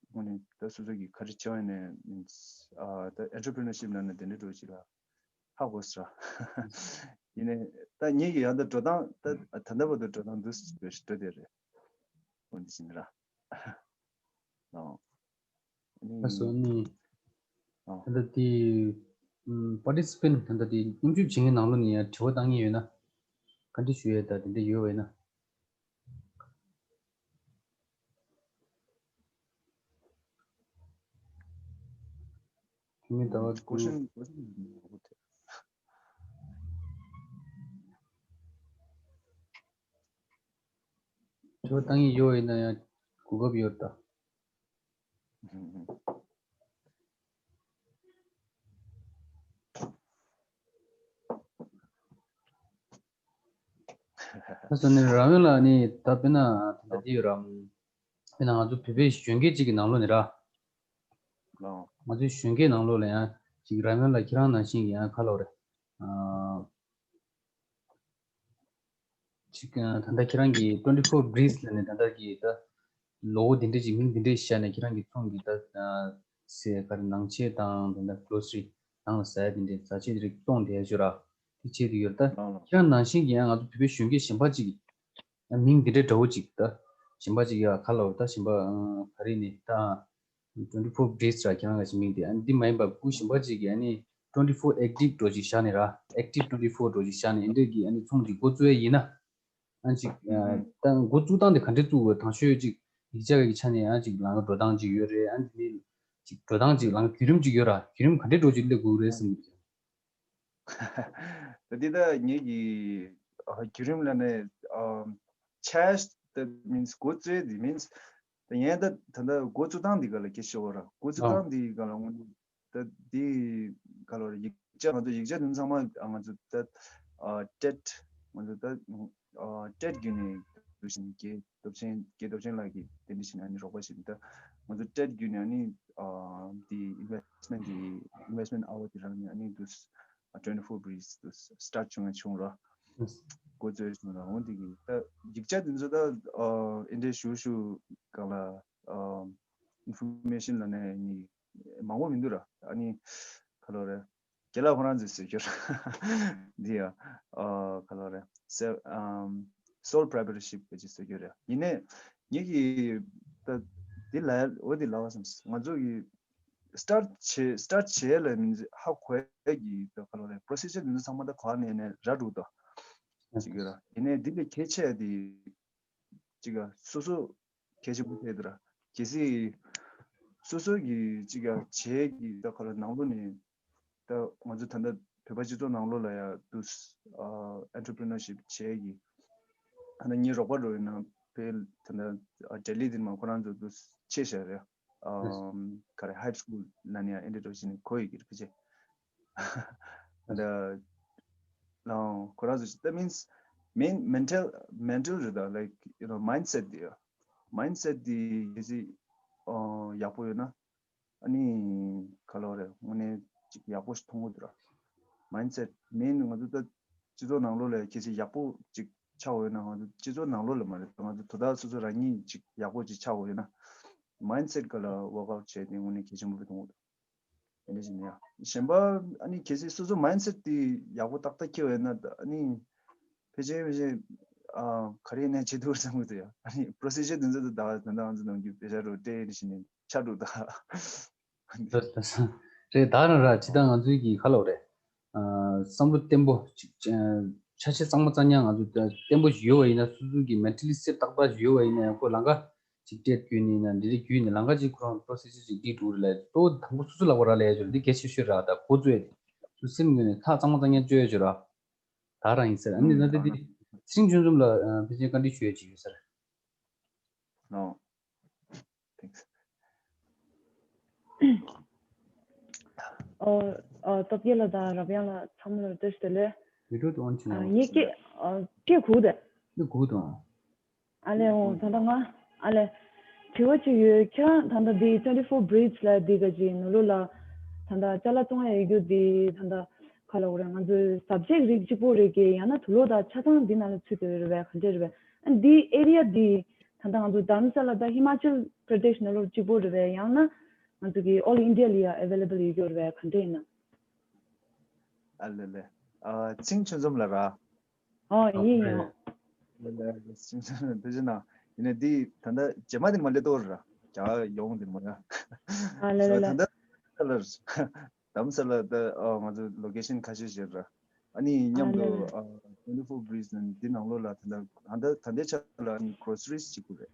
དངོས་གནས་ད་སོ་སོ་གི་ག་རེ་བྱས་པ་ཡིན་ནའི་means ཨ་ད་entrepreneurship ལབ་ན་དེ་འདྲ་འགྲོ་ཅིག་ལ་ཧ་གོ་སོང་ར། ཡིན་ནའི་ད་ངེད་ཀྱི་ཡང་ད་འགྲོ་སྟངས་ད་ད་ལྟ་བར་དུ་འགྲོ་སྟངས་འདུག་ཟེར་འགྲོ་བསྡད་རེད། འོ་འདི་ཟིན་ར། ཨོ། ཨ་ནི་ཨ་སོ་ནི། ཨོ། ད་ལྟ་དེ་ཨམ་participant ད་ལྟ་དེ་སྙོམས་འཇུག་བྱེད་མཁན་ནང་ལོགས་ནས་ཡང་དྲི་བ་བཏང་མཁན་ཡོད་ན་བཀའ་འདྲི་ཞུ་ཡས་ད་དེ་འདྲ་ཡོད་པ་ཡིན་ན། དེ་མིན་ཟླ་བ་ཀུན། question question དྲི་བ་བཏང་མཁན་ཡོད་པ་ཡིན་ན་ཡང་གོ་སྐབས་ཡོད་ད། ད་སོ་ནི་རང་ཡོད་ལ་ནི་ད་དཔེར་ན་ད་ལྟ་འདི་ཡོད་ར། དཔེར་ན་ང་ཚོ་བོད་པའི་གཞོན་སྐྱེས་གཅིག་གི་ནང་ལོགས་ནས་ར། ང་ཚོའི་གཞོན་སྐྱེས་ནང་ལོགས་ལ་ཡང་གཅིག་རང་ཡོད་ལ་ཁྱེད་རང་ནང་བཞིན་གྱི་ཡང་ཁ་ལོ་རེད། ཅིག་ད་ལྟ་ཁྱེད་རང་གིས་twenty four breeze ལབ་ནས་ད་ལྟ་གི་ད་ལོ་འདི་འདྲ་ཅིག་མིང་འདི་འདྲ་ཞིག་བཞག་ནས་ཁྱེད་རང་གི་ཚོང་གི་ད་ཟས་ག་རེ་ནང་ཆས་དང་ད་ལྟ་grocery ནང་ལ་ཟ་ཡ་འདི་འདྲ་ཟ་ཆས་འདི་རིགས་བཙོང་བསྡད་ཞོར་ར་དེ་བྱེད་དུ་ཡོད་ད། ཁྱེད་རང་ནང་བཞིན་གྱི་ཡང་ང་ཚོ་བོད་པའི་གཞོན་སྐྱེས་གཞན་པ་ཅིག་ཡང་མིང་འདི་འདྲ་འདྲ་བོ་ཅིག་ད་གཞན་པ་ཅིག་ཡ་ག་ལ་བ་ད་གཞན་པ་ག་རེ་ནི་ད། twenty four breeze ར་ཁྱེད་རང་ག་ཞིག་མིང་དེ་ཨ་ནི་འདི་མ་ཡིན་པ་སྐུ་གཞན་པ་ཅིག་གིས་ཨ་ནི་twenty four active འགྲོ་ཅིག་བཞག་ནས་ར་active twenty four འགྲོ་ཅིག་བཞག་ནས་འདི་འདྲས་ཀྱི་ཨ་ནི་ཚོང་ཅིག་འགོ་བཙུགས་ཡ་ཡིན་ན་ཨ་ཅིག་ད་འགོ་བཙུགས་སྟངས་དེ་ག་འདྲས་བཙུགས་དགོས་དང་ཤོས་ཅིག་ཡིག་ཆ་གི་ཆ་ནས་ཨ་ཅིག་ལམ་ཁ་འགྲོ་སྟངས་ཅིག་ཡོད་རེད། ཨ་ནི་འདི་ནི་ཅིག་འགྲོ་སྟངས་ཅིག་ལམ་ཁ་བརྒྱུད་རིམ་ཅིག་ཡོད་ར་བརྒྱུད་རིམ་ག་འདྲས་འགྲོ་ཅིག་སླེབས་དགོས་རེད་བསམ་གི་འདུག་ད་འདི་ད་ངེད་ཀྱི་ཨ་བརྒྱུད་རིམ་ལ་ནས་ཨ་chest that means འགོ་བཙུགས་འདི་means ད་ངས་ད་ད་ལྟ་འགོ་བཙུགས་སྟངས་འདི་ག་ལ་སྐད་ཆ་བཤད་དགོས་ར། འགོ་བཙུགས་ཨ་སྟངས་འདི་ག་ལ་སྔོན་ད་འདི་ག་ལ་ར་ཡིག་ཆ་ང་ཚོ་ཡིག་ཆ་དེ་ཚང་མ་ང་ཚོ་ད་ཨ་TED ང་ཚོ་ད་ཨ་TED བརྒྱུད་ནས་འདུག་བཞིན་རྒན་སྟོབས་ཆེན་རྒན་སྟོབས་ཆེན་ལགས་ཀྱིས་དེ་འདྲ་བྱས་ནས་ཨ་ནི་རོགས་པ་བྱས་ནས་ད་ང་ཚོ་TED བརྒྱུད་ནས་ཨ་ནི་ཨ་འདི་investment འདི་investment hour འདི་རང་ནས་ཨ་ནི་འདུག twenty four breeze འདུག་start བྱུང་ཡ་བྱུང་ར། འགོ་བཙུགས་ཡོད་ན་འོ་འདི་གི་ད་ཡིག་ཆ་དེ་ཚོ་ད་ཨིན་དེ་ཞུ་ཞུ་གང་ལ་ཨིན་ཕོར་མེ་ཤིན་ལ་ནས་ནི་མང་པོ་མི་འདུག་ར། ཨ་ནི་ག་ལོ་རེད། རྒན་ལགས་ཁོ་རང་ཚོས་བཟོས་རྒྱུ་ར། འདི་ཡ་ཨ་ག་ལོ་རེད། སེ་ཨམ་sole proprietorship གི་ཅིག་བཟོས་རྒྱུ་རེད། ཡིན་ནའི་ངེད་ཀྱི་ད་འདི་ལ་འོ་འདི་ལ་བ་སམ་ང་ཚོ་གི་start བྱེད་start བྱེད་ལ་མིན་ཧ་གོ་ཡ་གི་ད་ག་ལོ་རེད། procedure འདི་ཚོ་ཚང་མ་ད་གོ་ནས་ནས་ར་འགྲོ་ད། ཅིག་ཡོད་ར། ཡིན་ནའི་འདི་ལས་གལ་ཆེ་ཡ་དེ་ཅིག་ཡ་སོ་སོ་གལ་ཆེན་པོ་དེ་དེ་ར། གལ་སྲིད་སོ་སོ་གི་ཅིག་ཡ་བྱེད་ཀྱི་ད་ག་ལ་ནང་ལོགས་ནས་ད་ང་ཚོ་ད་ལྟ་བོད་པ་སྤྱི་ཚོགས་ནང་ལོགས་ལ་ཡ་དུ་entrepreneurship བྱེད་ཀྱི་ད་ལྟ་ངའི་རོགས་པ་འགྲོ་ཡིན་ན་བོད་ད་ལྟ་ལྡི་ལི་དེ་མ་ཁོ་རང་ཚོ་དུ་ཆེ་ཤ་རེད། ཨམ་ག་རེ་high school ལ་ནས་ཡང་ཨེ་འདྲ་འགྲོ་བཞིན་ནས་གོ་ཡི་གི་རེད་ཕལ་ཆེར། ད་ལྟ་ལའང་ཁོ་རང་ཚོ་that means main mental mental རེད་ད། like you know mindset དེ་mindset དེ་གལ་སྲིད་ཨ་ཡག་པོ་ཡོད་ན་ཨ་ནི་ག་ལོ་རེད་དངོས་གནས་ཅིག་ཡག་པོ་ཞིག་མཐོང་གི་འདུག་ར། mindset main ང་ཚོ་ད་སྤྱི་ཚོགས་ནང་ལོགས་ལ་གལ་སྲིད་ཡག་པོ་ཅིག་ཆགས་ཡོད་ན་ང་ཚོ་སྤྱི་ཚོགས་ནང་ལོགས་ལ་མ་རེད་ད་ང་ཚོ་དོ་བདག་སོ་སོ་རང་ཉིད་ཅིག་ཡག་པོ་ཅིག་ཆགས་ཡོད་ན་mindset ག་ལ་work out བྱས་ཏེ་དངོས་གནས་གལ་ཆེན་པོ་རེད་མཐོང་གི་འདུག་དེ་འདྲ་ཞིག་ནས་ཡང་གཞན་པ་ཨ་ནི་གལ་སྲིད་སོ་སོ་mindset དེ་ཡག་པོ་ཏག་ཏག་ཁྱེར་བས་ན་ཨ་ནི་ཕལ་ཆེར་ཕལ་ཆེར་ཨ་ག་རེ་ནས་བྱེད་ཐུབ་བསམ་གི་འདུག་ཡ། ཨ་ནི་procedure དེ་ཚོ་དེ་ད་ད་ང་ཚོ་ནང་རྒྱུ་པེ་ཤ་རུ་སྤྲད་ནས་ཞིག་ནས་ཆ་འགྲོ་ད། རེད་ད་རང་ར་ཇི་ལྟར་ང་ཚོའི་གི་ཁ་ལོ་རེད། བསམ་བློ་བརྟན་པོ་ཅིག་ཆ་ཤས་གཙང་མ་གཙང་ཉག་ང་ཚོ་བརྟན་པོ་ཞིག་ཡོད་པ་ཡིན་ན་སོ་སོ་གི་mentally set ཏག་ཏག་ཞིག་ཡོད་པ་ཡིན་ན་ཡང་ཁོ་ལམ་ཁ་ཅིག་སྤྲད་རྒྱུ་ནི་ན་འདི་རིགས་རྒྱུ་ནི་ལམ་ཁ་ཅིག་ཁོ་རང་process ཅིག་འགྲིག་འགྲོ་རེད་ལ་གཙོ་བོ་དང་པོ་སོ་སོ་ལ་བ་ར་ལ་ཡ་ཅོ་འདི་གལ་ཆེ་ཤོས་ར་ད་ཁོ་ཚོས་སུ་སེམས་ངོས་ནས་ཐག་གཙང་མ་གཙང་ཉག་བཅོ་ཡ་ཅོ་ར་ད་རང་ཡིན་ཟེར། ཨ་ནི་ན་ད་འདི་ཚིང་ཆུང་ཆུང་ལ་ཕལ་ཆེར་བཀའ་འདྲི་ཞུ་ཡ་ཅིག་ཡོད་ཟེར། No. Thanks. ཨོ། ཨོ། སྟོབས་རྒྱལ་ལགས་དང་རབ་དབྱངས་ལགས་ཚང་མ་ལ་བཀྲ་ཤིས་བདེ་ལེགས། ཡུ་ཊུབ་ཏུ་ཨོན་ཆི་ཨ། ནས་ངས་སྐད་ཨ། སྐད་གོ་དེ། སྐད་གོ་དང་། ཨ་ལས། ཨོ། ད་ལྟ་ང་ཨ་ལས་དྲི་བ་གཅིག་ཡོད། ཁྱེད་རང་ད་ལྟ་འདི་twenty four breaths ལ་འདི་ག་ཅིག་ནུ་ལོ་ལ་ད་ལྟ་ཅ་ལག་བཙོང་ཡ་ཡོད་རྒྱུ་འདི་ད་ལྟ་ག་ལ་འོ་རེད། ང་ཚོའི་subject རིགས་གཅིག་པོ་རེད་ཀྱི་ཡང་ན་དུག་ལོག་དང་ཆ་ཚང་འདི་ནང་ལ་ཚུད་དེ་རེད་པས། ག་འདྲས་རེད་པས། ཨ་འདི་area འདི་ད་ལྟ་ང་ཚོ་དྷརམ་ས་ལ་དང་ཧི་མ་ཅལ་པྲ་དེཤ་ནང་ལོགས་གཅིག་པོ་རེད་པས། ཡང་ན་ང་ཚོ་གི་all India ལ་ཡ་available ཡོད་རྒྱུ་རེད་པས། ག་འདྲས་ཡིན་ན། ཨ་ལེ་ལེ། ཨ་ཚིང་ཆུང་འཛོམས་ལ་ར། ཨོ་ཡིན་ཡིན། ཨ་ལེ་ལེ་ཚིང་ཆུང་འཛོམས་དེ་བཞིན་ན་ཡིན་ན་འདི་ད་ལྟ་རྗེས་མ་དེ་མ་སླེབས་ཏོ་ར་རྒྱ་ཡོང་དེ་མ་ར། ཨ་ལེ་ལེ་ལེ། ད་ལྟ་ལ་ར། དྷརམ་ས་ལ་ད་ཨ་ང་ཚོ་ལོ་ཀེ་ཤན་ཁ་ཤས་ཤིག་ར། ཨ་ནི་མཉམ་དུ་ཨ་twenty four breaths ནང་འདི་ནང་ལོགས་ལ་ད་ལྟ་ད་ལྟ་ད་ལྟའི་ཆ་ལ་ཨ་ནི་groceries གཅིག་པུ་རེད།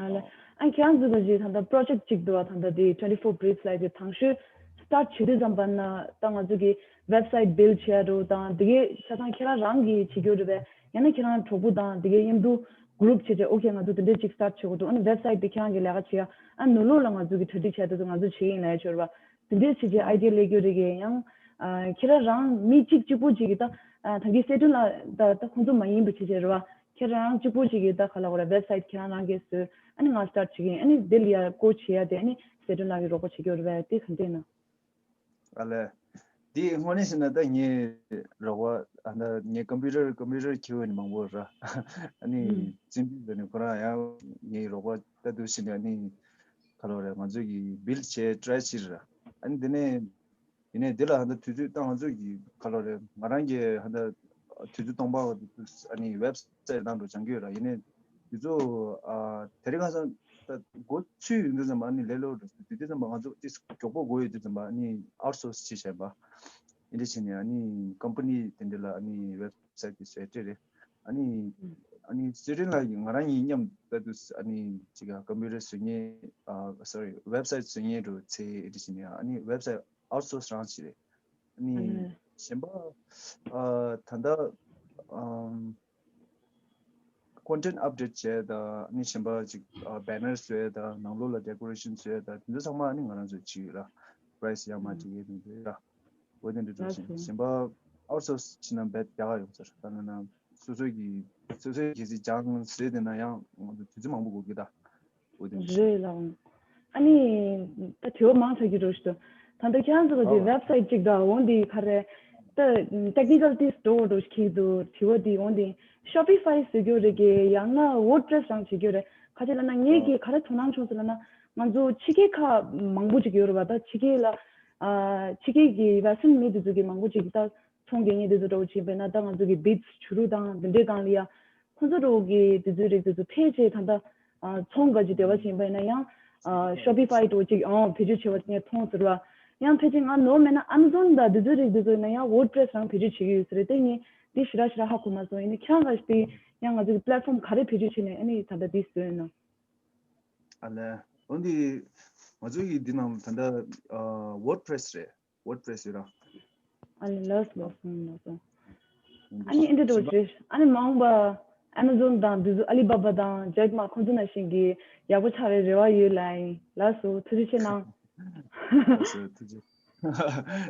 ཨ་ལེ། ཨ་ཁྱེད་རང་ཚོ་ད་ཅི་ད་ལྟ་project གཅིག་འདུག་བ། ད་ལྟ་འདི་twenty four breaths ལ་ཅི་དང་ཤོས་start བྱེད་དུས་ཙམ་པ་ན་ད་ང་ཚོ་གི་website build བྱེད་ཡ་འགྲོ་དང་དེ་གའི་ཆ་ཚང་ཁྱེད་རང་རང་གིས་བྱེད་རྒྱུ་རེད་པས། ཡང་ན་ཁྱེད་རང་གྲོགས་པོ་དང་དེ་གའི་མཉམ་དུ་group བྱེད་བྱེད་okay ང་ཚོ་དེ་འདྲས་གཅིག་start བྱེད་དགོས་འདུག་ཨ་ནི་website དེ་ཁྱེད་རང་གི་ལས་ཀ་བྱེད་ཡ། ཨ་ནུ་ལོ་ལ་ང་ཚོ་གི་གྲ་སྒྲིག་བྱས་ད་ཚོ་ང་ཚོ་བྱེད་ཀྱི་ཡིན་ལ་ཡ་ཆོར་བ། དེ་འདྲའི་ཆེ་ཆེ་idea སླེབས་རྒྱུ་རེད་གི། ཡང་ཨ་ཁྱེད་རང་རང་མི་གཅིག་གཅིག་པོ་གཅིག་གི་ད་ཨ་ད་གི་སེ་ཏུན་ལ་ད་ད་ཁོང་ཚོ་མ་ཡིན་པ་ཆེ་ཆེ་རེད་བ། ཁྱེད་རང་རང་གཅིག་པོ་གཅིག་གི་ད་ག་ལ་གོ་ར་website ཁྱེད་རང་རང་གིས་བཟོས། ཨ་ནི་ང་start བྱེད་ཀྱི་ཡིན། ཨ་ནི་དེ་ལ་ཡ་ཀོ་བྱེད་ཡ་དེ་ཨ་ནི་སེ་ཏུན་ལགས་ཀྱི་རོགས་པ་བྱེད་རྒྱུ་རེད་བ། དེ་ག་འདྲས་ན། ཨ་ལས། འདི་དངོས་གནས་བཤད་ན་ད་ངའི་རོགས་པ་ཨ་ད་ངའི་computer computer ཁྱེར་བ་ནི་མང་པོ་ར། ཨ་ནི་ཨུམ། བཙན་པོ་ཟེར་ནས་ཁོ་རང་ཡང་ངའི་རོགས་པ་ལྟ་དུས་ཕྱིན་ནས་ཨ་ནི་ག་ལོ་རེད་ང་ཚོ་གི་build བྱས་try བྱེད་ར། ཨ་ནི་དེ་ནས་ཡིན་ནས་འདི་ལ་ཧ་ད་དུས་ཚོད་ད་ང་ཚོ་གི་ག་ལོ་རེད་ང་རང་གི་ཧ་ད་དུས་ཚོད་སྟོང་པ་ཨ་ནི་website བསད་བཏང་འགྲོ་སྦྱང་གི་ཡོད་ར། ཡིན་ནའི་དེ་ཚོ་ཨ་དེ་རིང་ཁ་སང་ད་འགོ་ཚུགས་ཡོང་དུས་ཙམ་པ་ཨ་ནི་ལས་སླ་པོ་འགྲོ། དེ་དུས་ཙམ་པ་ང་ཚོ་ཏིས་མགྱོགས་པོ་འགོ་ཡོད་དུས་ཙམ་པ་ཨ་ནི་outsource བྱས་བྱས་པ་ཨིན་དེ་བྱས་ནས་ཨ་ནི་company དེ་འདྲ་ལ་ཨ་ནི་website དེ་བཟོས་སྤྲད་རེད། ཨ་ནི་ཨ་ནི་སི་ཏྲིན་ལ་ང་རང་གཉིས་མཉམ་ད་དུས་ཨ་ནི་ཅིག་computer བཟོ་མཁན་ཨ་sorry website བཟོ་མཁན་འགྲོ་ཚེ་ཨིན་དེ་བྱས་ནས་ཨ་ནི་website outsource རང་བྱས་རེད། ཨ་ནི་ཨ་ནི་གཞན་པ་ཨ་ད་ལྟ་ཨམ་content update བྱས་དང་ཨ་ནི་གཞན་པ་ཅིག་ཨ་banner བཟོས་དང་ནང་ལོགས་ལ་decoration བཟོས་དང་དེ་ཚོ་ཚང་མ་ཨ་ནི་ང་རང་ཚོས་བྱས་ཡོད་ར། price ཡང་མ་ཨ་ཅིག་ཡོད་མི་འདུག་ར། འོ་དེ་འདྲ་འགྲོ་ལགས་བཞིན་སོ། གཞན་པ་outsource བྱས་ན་རྦད་དཀའ་ཡོང་ཟེར། ད་ན་ན་སོ་སོའི་གི་སོ་སོའི་གལ་སྲིད་སྦྱང་ཟེར་དེ་ན་ཡང་ང་ཚོ་དུས་ཚོད་མང་པོ་འགོར་གི་ད། འོ་དེ་འདྲ་རེད་ལགས། ཨ་ནི་ད་དྲི་བ་མང་ཆགས་ཀྱི་འགྲོ་ཞིག་འདུག་ད་ལྟ་ཁྱེད་རང་ཚོ་གི་ཨོ། website གཅིག་དང་འོ་འདི་ག་རེ་ད་ ད་ཊེག་ནི་ཀལ་ཏིས་འགྲོ་འགྲོ་ཞིག་གི་འདུག་དྲི་བ་འདི་འོང་དེ་Shopify་བཟོ་རྒྱུ་རེད་གི་ཡང་ན་WordPress་རང་བྱེད་རྒྱུ་རེད། ཁ་ཅིག་ལབ་ན་ངས་ཀྱི་ག་རེ་དོ་སྣང་བྱུང་ཟེར་ལབ་ན་ང་ཚོ་ཕྱི་རྒྱལ་ཁག་མང་པོ་ཅིག་ཡོད་རེད་བ། ད་ཕྱི་རྒྱལ་ལ་ཨ་ཕྱི་རྒྱལ་གྱི་ར་སེན་མི་དེ་ཚོ་གི་མང་པོ་ཅིག་ད་ཚོང་རྒྱག་མཁན་དེ་ཚོ་འདྲ་བོ་ཅིག་ཡིན་པས་ན་ད་ང་ཚོ་གི་བིཌས་བྱུ་རུ་དང་དེ་འདྲའི་སྒང་ལ་ཡ་ཁོ་ཚོ་འདྲ་བོ་གི་དེ་ཚོའི་རིགས་དེ་ཚོ་ཕལ་ཆེར་ད་ལྟ་ཨ་ཚོང་ག་ཅིག་འབྲེལ་བ་ཅིག་ཡིན་པ་ཡིན་ན་ཡང་ཨ་Shopify་འདྲ་བོ་ཅིག་ཨང་བེད་སྤྱོད་བྱེད་པ་ངས་མཐོང་ཟེར་བ། ཡང་ཕལ་ཆེར་ང་ནོར་མེད་ན་Amazon་དང་དེ་ཚོའི་རིགས་དེ་ཚོ་ཡིན་ན་ཡང་WordPress་རང་བེད་སྤྱོད་བྱེད་ཀྱི་ཡོད་ས་རེད། དེ་ངས་དེ་ཞེ་དྲག་ཞེ་དྲག་ཧ་གོ་མ་སོང་། ཡིན་ནའི་ཁྱེད་རང་ག་ཞིག་དེ་ཡང་ང་ཚོ་གི་པི་ལེཊ་ཕོམ་ག་རེ་བེད་སྤྱོད་བྱས་ནས་ཨ་ནི་ད་ལྟ་དེ་བཟོས་ཡོད་ན། ཨ་ལས། འོན་ཏེ་ང་ཚོ་ཡི་འདི་ནང་ད་ལྟ་ཨ་WordPress་རེད། WordPress་ཡོད་ར། ཨ་ལས་ལགས་སོ་ལགས་སོ་ལགས་སོ། ཨ་ནི་ཨེ་འདྲ་འགྲོ་ཞེས་ཨ་ནི་མ་འོངས་པ་Amazon་དང་དེ་ཚོ་Alibaba་དང་Jack Ma་ཁོང་ཚོ་ནང་བཞིན་གྱི་ཡག་པོ་ཆགས་པའི་རེ་བ་ཡོད་ལགས། ལགས་སོ་ཐུགས་རྗེ་ཆེ་གནང་། ལགས་སོ་ཐུགས་རྗེ།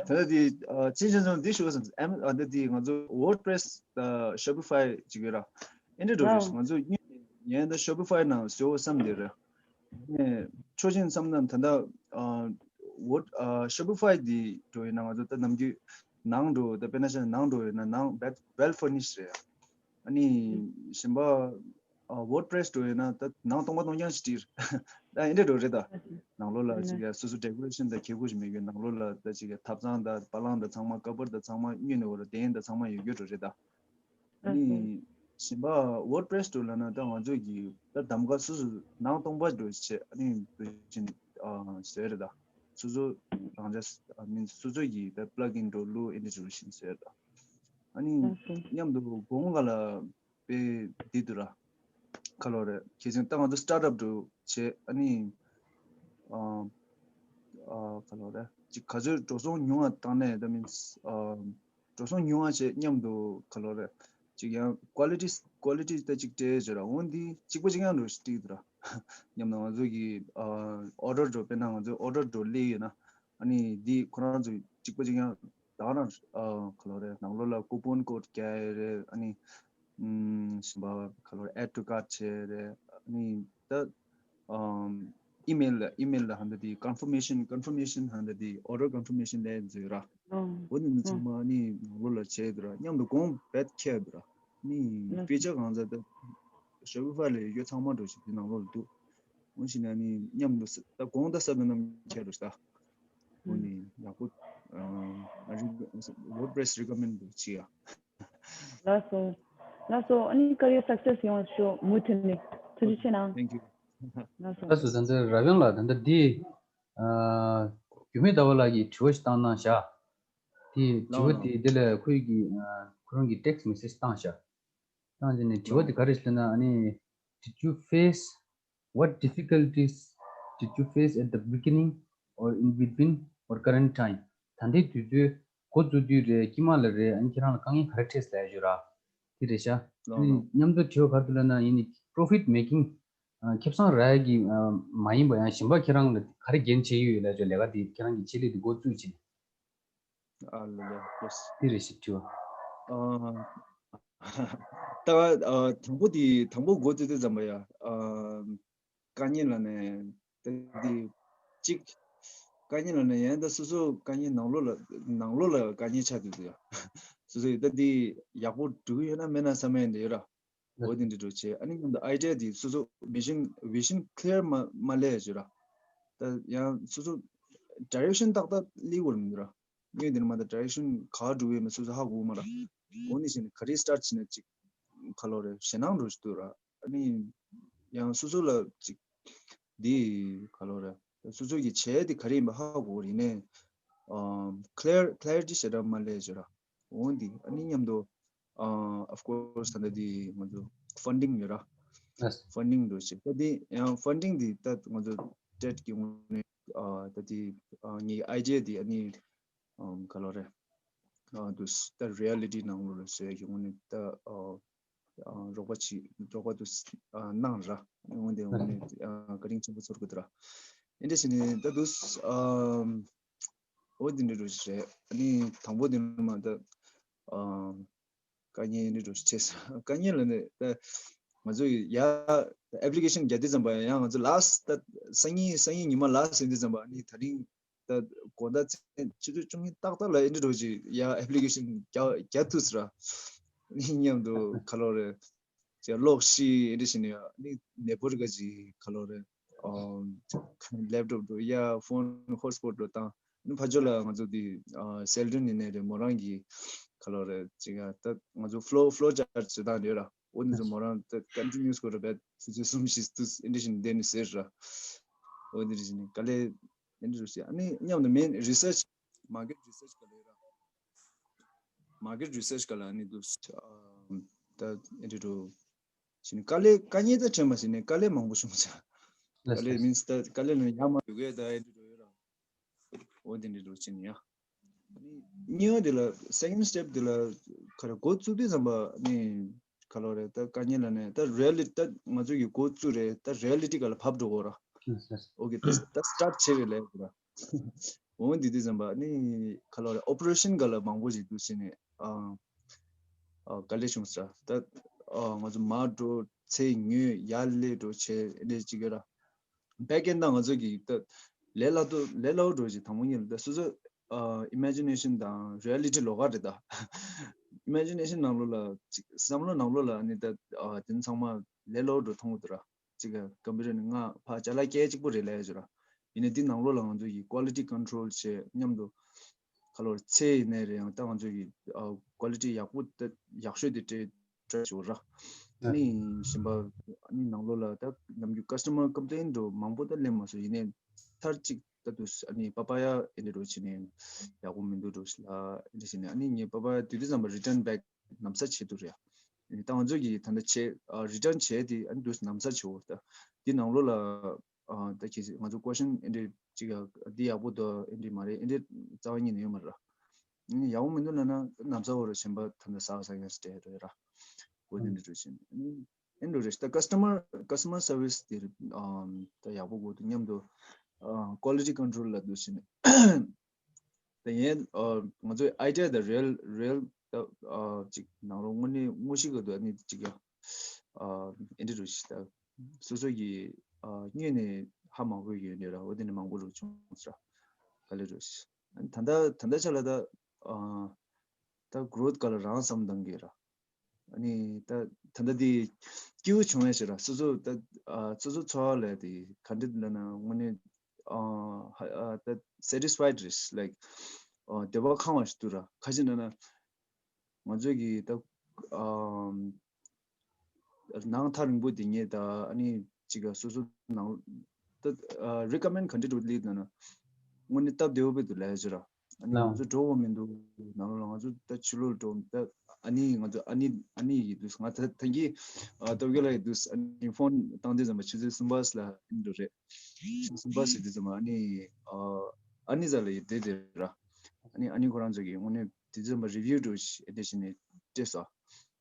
ད་ལྟ་དེ་ཨ་ཅིན་ཅང་ཙང་འདི་ཞུ་བ་སམ་ཨ་ད་དེ་ང་ཚོ་WordPress་དང་Shopify་ཅིག་ཡོད་ར། ཨེ་འདྲ་འགྲོ་ཞེས་ང་ཚོ་ཡིན་ད་Shopify་ནང་བཟོ་བསམ་དེ་རེད། ནས་ཆོག་ཅིང་བསམ་ན་ད་ལྟ་ཨ་Word་ཨ་Shopify་འདི་འགྲོ་ཡིན་ན་ང་ཚོ་ད་ནམ་རྒྱུན་ནང་འགྲོ་ད་དཔེར་ན་ཆ་ནང་འགྲོ་ཡོད་ན་ནང་well well furnished་རེད། ཨ་ནི་གཞན་པ་ཨ་WordPress་འགྲོ་ཡོད་ན་ད་ནང་སྟོང་པ་སྟོང་རྐྱང་ཞིག་བྲིས་ད་ཨེ་འདྲ་འགྲོ་རེད། ད་ནང་ལོགས་ལ་ཅིག་ཡ་སོ་སོ་decoration་ད་ཁྱེད་ཁུ་ཞིག་མེད་གི་ནང་ལོགས་ལ་ད་ཅིག་ཡ་ཐབ་ཚང་ད་པ་ལང་ད་ཚང་མ་ཀ་བར་ད་ཚང་མ་གཉིས་ནས་འོ་ར་གདན་ད་ཚང་མ་ཡོད་རྒྱུ་འགྲོ་རེད་ད། ཨ་ནི་གཞན་པ་WordPress་འགྲོ་ལབ་ན་ད་ང་ཚོ་གི་ད་གདམ་ག་སོ་སོ་ནང་སྟོང་པ་འགྲོ་བྱེད་ཨ་ནི་བེད་སྤྱོད་བཟོས་རེད་ད། སོ་སོ་རང་ཅག་ཨ་མིན་སོ་སོ་གི་ད་plugin་འགྲོ་བླུག་ཨེ་འདྲ་འགྲོ་བཞིན་བཟོས་རེད་ད། ཨ་ནི་མཉམ་དུ་གོང་ག་ལ་དཔེ་འདི་འདུག་ར། ག་ལོ་རེད་ཁྱེད་ཚོ་ད་ང་ཚོ་startup་འགྲོ་བྱེད་ཨ་ནི་ཨ་ཨ་ག་ལོ་རེད་ཅིག་ག་ཚོད་འགྲོ་སོང་ཉུང་བ་བཏང་ནས་ད་མིན་ཨ། འགྲོ་སོང་ཉུང་བ་བྱས་མཉམ་དུ་ག་ལོ་རེད། ཅིག་ཡང་quality quality་ད་ཅིག་སྤྲད་བྱས་ར་འོན་ཏེ་གཅིག་པ་གཅིག་རྐྱང་འགྲོ་ཞིག་སྤྲད་འདུག་ར། མཉམ་དུ་ང་ཚོ་གི་ཨ་order་འགྲོ་དཔེར་ན་ང་ཚོ་order་འགྲོ་སླེབས་ཡོད་ན་ཨ་ནི་འདི་ཁོ་རང་ཚོ་གཅིག་པ་གཅིག་རྐྱང་ད་ག་རང་ཨ་ག་ལོ་རེད་ནང་ལོགས་ལ་coupon code་རྒྱག་ཡ་རེད། ཨ་ནི་ཨམ་གཞན་པ་ག་ལོ་རེད་add to cart་བྱས་རེད། ཨ་ནི་ད་ཨམ་email་ལ་email་ལ་ཧན་ད་དེ་confirmation confirmation་ཧན་ད་དེ་order confirmation་ལས་འཛོལ་ར། འོ་ནི་མི་ཚང་མ་ནི་ནང་ལོགས་ལ་བྱས་འདུག་ར་མཉམ་དུ་གོང་བེད་ཁྱེར་འདུག་ར། ནི་དཔེ་ཆ་གང་ཟག་ད་Shopify་ལ་ཡོད་ཚང་མ་འགྲོ་ཞིག་དེ་ནང་ལོགས་ལ་འདུག་འོ་ཞིག་ན་ནི་མཉམ་དུ་ད་གོང་ད་ས་ད་ནམ་ཁྱེར་འདུག་ད། འོ་ནི་ཡག་པོ་WordPress་recommend་འདུག་ཅི་ཡ། ལགས་སོ། ལགས་སོ། ཨ་ནི་career success་ཡོང་བ་ཤོག་མུ་མཐུད་ནས་ཐུགས་རྗེ་ཆེ་གནང་། Thank you། ལགས་སོ། ལགས་སོ། ད་ལྟ་རབ་ཡངས་ལགས་ད་ལྟ་འདི་ཨ་རྒྱུད་སྨད་ཟླ་བ་ལགས་ཀྱིས་དྲི་བ་ཞིག་བཏང་གནང་བཞག་དེ་དྲི་བ་དེ་དེ་ལ་ཁོས་ཀྱིས་ཨ་ཁོ་རང་གིས་text message་བཏང་བཞག་བཏང་རྗེས་ནས་དྲི་བ་དེ་ག་རེ་ཞིག་ལབ་ན་ཨ་ནི་did you face What difficulties did you face at the beginning or in between or current time? ད་ལྟའི་དུས་ཚོད་འགོ་བཙུགས་དུས་རེད་དཀྱིལ་མ་ལ་རེད། ཨ་ནི་ཁྱེད་རང་ལ་དཀའ་ངལ་ག་རེ་འཕྲད་སོང་ལབ་ཡ་ཡོད་ར། དེ་རེད་ཤག་ཨ་ནི་མཉམ་དུ་དྲི་བ་ག་རེ་འདུག་ལབ་ན་ཡིན་ནི་profit making ཁེ་བཟང་རག་ཡ་གི་མ་ཡིན་པ་ཡང་གཞན་པ་ཁྱེད་རང་ལ་ག་རེ་འགན་བྱས་ཡོད་ལབ་ཡ་ལས་ཀ་དེ་ཁྱེད་རང་གི་ཆེད་ལས་དེ་འགོ་བཙུགས་བྱས། ཨ་ལ་ལ་yes། དེ་རེད་ཤག་དྲི་བ། ཨ། ད་ཨ་དང་པོ་དེ་དང་པོ་འགོ་བཙུགས་དུས་ཙམ་པ་ཡ་ཨ་དཀའ་ངལ་ལ་ནས་ད་དེ་གཅིག་དཀའ་ངལ་ལ་ནས་ཡང་ད་སོ་སོ་དཀའ་ངལ་ནང་ལོགས་ལ་ནང་ལོགས་ལ་དཀའ་ངལ་ཆགས་དུས་ཡ་སོ་སོ་ཡི་ད་དེ་ཡག་པོ་འགྲུབ་ཡོད་ན་མེད་ན་བསམ་ཡ་འདི་ཡོད་ར། འོ་དེ་འདྲ་འགྲོ་བྱས་ཨ་ནི་མཉམ་དུ་idea་དེ་སོ་སོ་vision vision clear་མ་མ་ལས་བྱོས་ར། ད་ཡང་སོ་སོ་direction་ཏག་ཏག་ལི་བོར་མི་འདུག་ར། ངས་འདི་ནས་མ་ད་direction་ག་འགྲོ་གི་ཡོད་མེད་སོ་སོ་ཧ་གོ་མ་ར། འོ་ནི་བྱས་ནས་ག་རེ་start་བྱས་ན་ཅིག་ག་ལོ་རེ་ཞེད་སྣང་འགྲོ་ཞིག་འདུག་ར། ཨ་ནི་ཡང་སོ་སོ་ལ་ཅིག་འདི་ག་ལོ་རེ་སོ་སོ་གི་བྱས་དེ་ག་རེ་ཡིན་པ་ཧ་གོ་རེད་ནས་ཨ་clear clarity་ཞེ་དྲག་མ་ལས་བྱོས་ར། འོ་འདི་ཨ་ནི་མཉམ་དུ་ཨ་of course་ད་ལྟ་འདི་ང་ཚོ་funding་ཡོད་ར། Yes། funding་འགྲོ་བྱས་ད་འདི་ཡང་funding་འདི་ད་ང་ཚོ་debt་གི་ངོས་ནས་ཨ་ད་འདི་ཨ་ངའི་idea་འདི་ཨ་ནི་ཨམ་ག་ལོ་རེད། ཨ་དུ་ད་reality་ནང་ལོགས་ལ་བཟོས་ཡོང་ནས་ད་ཨ་ཨ་རོགས་པ་ཅིག་རོགས་པ་དུ་ཨ་གནང་ར། འོན་ཏེ་འོན་ནས་ཨ་བཀའ་དྲིན་ཆེན་པོ་ཚོར་གི་འདུག་ར། ཨེ་འདྲ་བྱས་ནས་ད་དུ་ཨ་འོ་འདི་འདྲ་རུ་རེད། ཨ་ནི་དང་པོ་འདི་མ་ད་ཨ་དཀའ་ངལ་འདི་རུ་ཆེ་ས་དཀའ་ངལ་ལ་ནི་ད་ང་ཚོ་ཡ་application་རྒྱག་དུས་ཙམ་པ་ཡང་ང་ཚོ་last་ད་སང་ཉིན་སང་ཉིན་ཉི་མ་last་ཡིན་དུས་ཙམ་པ་ཨ་ནི་ད་རིང་ ད་དགོང་དག་མཚན་ཆུ་ཚོད་བཅུ་གཉིས་ཏག་ཏག་ལ་ཨེ་འདྲ་འགྲོ་ཅིག་ཡ་ཨེབ་ལི་ཀེ་ཤན་རྒྱག་རྒྱག་ཐུབ་ཟེར་ར། ནི་མཉམ་དུ་ག་ལོ་རེད། ཅེས་གློག་ཤི་ཨེ་འདྲ་བྱས་ནས་ཡ་ནི་ནད་པོ་རི་ག་ཅིག་ག་ལོ་རེད། ཨོ་ལེབ་ཊོབ་འགྲོ་ཡ་ཕོན་ཧོ་སི་པོཊ་འགྲོ་བཏང་། ནི་ཕ་ཇོ་ལ་ང་ཚོ་དེ་ཨ་སེལ་ཌོན་ཡིན་ནའི་རེད། མོ་རང་གི་ག་ལོ་རེད་ཅིག་ཡ་ད་ང་ཚོ་ཕློ་ཕློ་ཅར་ཊི་བཟོ་སྟངས་རེད་ར། འོ་འདི་ཚོ་མོ་རང་ད་ཀོན་ཊི་ནིའུ་སི་སྐོར་ར་བས་ཆུ་ཚོད་གསུམ་བཞི་དུ་ཨེ་འདྲ་བྱས་ནས་བསྡད་ནས་ཟེར་ར། འོ་འདི་འདྲ་བྱས་ནས་དཀའ་ལས་ཨེ་འདྲ་རུ་བྱས། ཨ་ནི་མཉམ་དུ་མེན་རི་སར་ཆི་མར་ཀེཊ་རི་སར་ཆི་ག་ལ་ཡོད་ར། མར་ཀེཊ་རི་སར་ཆི་ག་ལ་ཨ་ནི་འདུག་ད་ཨེ་འདྲ་རུ་བྱས་ནས་དཀའ་ལས་དཀའ་ངལ་ད་དྲན་པ་ཞིག་ནས་དཀའ་ལས་མང་པོ་བྱུང་ཚར། དཀའ་ལས་མིན་སི་ད་དཀའ་ལས་ནི་ཡར་མར་ཡོད་གས་ད་ཨེ་འདྲ་རུ་ཡོད་ར། འོ་དེ་འདྲ་རུ་བྱས་ནས་ཡ། གཉིས་པ་དེ་ལ་སེ་ཀེན་ཌི་སི་ཊེབ་དེ་ལ་ག་རེ་འགོ་བཙུགས་དུས་ཙམ་པ་ནི་ག་ལོ་རེད། ད་དཀའ་ངལ་ལ་ནས་ད་རི་ཡ་ལི་ད་ང་ཚོ་གི་འགོ་བཙུགས་རེད། ད་རི་ཡ་ལི་ཊི་ག་ལ་བབས་འགྲོ་གོ་ར། ཨོ་ཀེ་ད་ད་སི་ཊར་ཊི་བྱེད་པའི་ལས་ར། འོ་འདི་དུས་ཙམ་པ་ནི་ག་ལོ་རེད། ཨོ་པ་རེ་ཤན་ག་ལ་མང་པོ་ཞིག་འདུག་བྱས་ནས་ཨ་ཨ་དཀའ་ལས་བྱུང་ས་ར། ད་ཨ་ང་ཚོ་མར་འགྲོ་ཚེ་ཉོས་ཡར་སླེབས་འགྲོ་བྱས་ཨེ་འདྲ་ཅིག་ཡོད་ར། བྷེག་ཨེན་ཌི་དང་ང་ཚོ་གི་ད་ལས་སླ་ཏོ་ལས་སླ་བོ་འགྲོ་ཅིག་དང་པོ་ཉིད་ལ་ད་སོ་སོ་ཨ་ཨི་མེ་ཇི་ནེ་ཤན་དང་རི་ཡ་ལི་ཊི་ལོགས་ཀ་རེད་ད། ཨི་མེ་ཇི་ནེ་ཤན་ནང་ལོགས་ལ་ཅིག་བསམ་བློ་ནང་ལོགས་ལ་ནི་ད་ཨ་དེ་ཚང་མ་ལས་སླ་བོ་འགྲོ་མཐོང་གི་འདུག་ར། ཅིག་ཀམ་པུ་ཊར་ནི་ང་ཕ་ཅ་ལག་སྐད་གཅིག་པོ་རེད་ལབ་ཡ་ཅིག་ར། ཡིན་ནའི་འདི་ནང་ལོགས་ལ་ང་ཚོ་ཡི་ཀོ་ལི་ཊི་ཀོན་ཊོལ་བྱས་མཉམ་དུ་ག་ལོར་ཚེ་ཡིན་ནའི་རེད། ཡང་ད་ང་ཚོ་ཡི་ཀོ་ལི་ཊི་ཡག་པོ་ད་ཡག་ཤོས་དེ་སྤྲད་སྤྲད་ཆོག་ར། ཨ་ནི་གཞན་པ་ཨ་ནི་ནང་ལོགས་ལ་ད་ནམ་རྒྱུན་ཀ་སི་ཊ་མར་ཀམ་པི་ལེན་འགྲོ་མང་པོ་ད་ལེན་མ་སོང་། ཡིན་ནའི་ཚར་གཅིག་ད་དུ་ཨ་ནི་པ་པ་ཡ་ཨེ་འདྲ་འགྲོ་བྱས་ནས་ཡག་པོ་མི་འདུག་འགྲོ་ཞིག་ལ་ཨེ་འདྲ་བྱས་ནས་ཨ་ནི་ངས་པ་པ་ཡ་དུས་དུས་ཙམ་པ་རི་ཊརན་བྷེག་ལམ་སང་བྱེད་ཐུབ་རེད། ད་ང་ཚོ་གིས་ད་ལྟ་བྱས་ཨ་རི་ཊརན་བྱས་དེ་ཨ་ནི་དུས་ལམ་སང་བྱེད་འོ་ད་འདི་ནང་ལོགས་ལ་ཨ་ད་གལ་སྲིད་ང་ཚོ་ཀོ་ཤན་ཨེ་འདྲ་ཅིག་ཨ་འདི་ཡག་པོ་འདུག་ཨེ་འདྲ་མ་རེད་ཨེ་འདྲ་རྩ་བ་ཉིད་ནས་ཡོད་མ་རེད་ར། ཨ་ནི་ཡག་པོ་མི་འདུག་ལབ་ན་ལམ་སང་འོ་རེད། གཞན་པ་ད་ལྟ་ཟ་ཟ་ཡང་སྤྲད་རེད་ར། འོ་དེ་འདྲ་འགྲོ་བཞིན་ཨ་ནི་ཨེ་འདྲ་རེད། ད་ཀ་སི་ཊ་མར་ཀ་སི་ཊ་མར་སར་ཝི་སི་དེ་ཨ་ད་ཡག་པོ་དགོས་འདུག་མཉམ་དུ་ཨ་ཀོ་ལི་ཊི་ཀོན་ཊོལ་ལ་འདུག་བཞིན། ད་ཡིན་ཨ་ང་ཚོའི་ཨའི་ཌི་ཡ་དང་རི་ཡལ་རི་ཡལ་ད་ཨ་ཅིག་ནང་ལོགས་དངོས་གནས་དངོས་གཞི་ག་དུ་ཨ་ནི་ཅིག་ཡ་ཨ་ཨེ་འདྲ་རུ་ཞིག་ད་སོ་སོ་གི་ཨ་སྔོན་ནས་ཧ་མ་གོ་ཡོད་འདྲ་ར། འོ་དེ་ནས་མང་པོ་རུ་བྱུང་ས་ར། ག་ལེ་རུ་ཞིག་ཨ་ནི་ད་ལྟ་ད་ལྟ་ཆ་ལ་ད་ཨ་ད་གྷི་རོ་ཐི་ག་ལ་རང་བསམ་བཏང་གི་ར། ཨ་ནི་ད་ད་ལྟ་འདི་སྐྱིད་པོ་བྱུང་བས་ཞེས་ར། སོ་སོ་ད་ཨ་སོ་སོ་འཚོ་བ་ལས་དེ་ག་འདྲ་འདི་ལ་ན་དངོས་གནས་ཨ་ཧ་ཨ་ད་སེ་ཊི་སི་ཕའེ་ཌི་རེད། ལའིཀ་ཨ་འདོད་པ་ཁེངས་པ་ཞིག་འདུག་ར། ཁ་ཅིག་ན་ན་ང་ཚོ་གི་ད་ཨ་ནང་ཐག་རིང་པོ་དེ་ངས་ད་ཨ་ནི་ཅིག་ག་སོ་སོ་ནང་ད་རི་ཀོ་མེན་ཌི་ག་འདྲ་འགྲོ་ལིག་ན་ན་དངོས་གནས་སྟབས་བདེ་བོ་དཔེ་འདུག་ལབ་ཡ་ཅིག་ར། ཨ་ནི་ང་ཚོ་འགྲོ་དགོས་མི་འདུག་ནང་ལོགས་ལ་ང་ཚོ་ད་ཕྱི་ལོགས་འགྲོ་ད་ཨ་ནི་ང་ཚོ་ཨ་ནི་ཨ་ནི་ཡིན་འདུག་ང་ད་ད་གི་ཨ་སྟོབས་རྒྱལ་ལགས་ཡིན་འདུག་ཨ་ནི་ཕོན་བཏང་དུས་ཙམ་པ་ཆུ་ཚོད་གསུམ་པ་ལ་ཨ་ནི་འགྲོ་རེད། ཆུ་ཚོད་གསུམ་པ་ཟེར་དུས་ཙམ་པ་ཨ་ནི་ཨ་ཨ་ནི་ཟ་ལ་ཡི་བསྡད་དེ་ར། ཨ་ནི་ཨ་ནི་ཁོ་རང་ཚོ་གི་དངོས་གནས་དུས་ཙམ་པ་རི་བིའུ་འགྲོ་ཞིག་ཨེ་འདྲ་བྱས་ནས་སྤྲད་སོང་།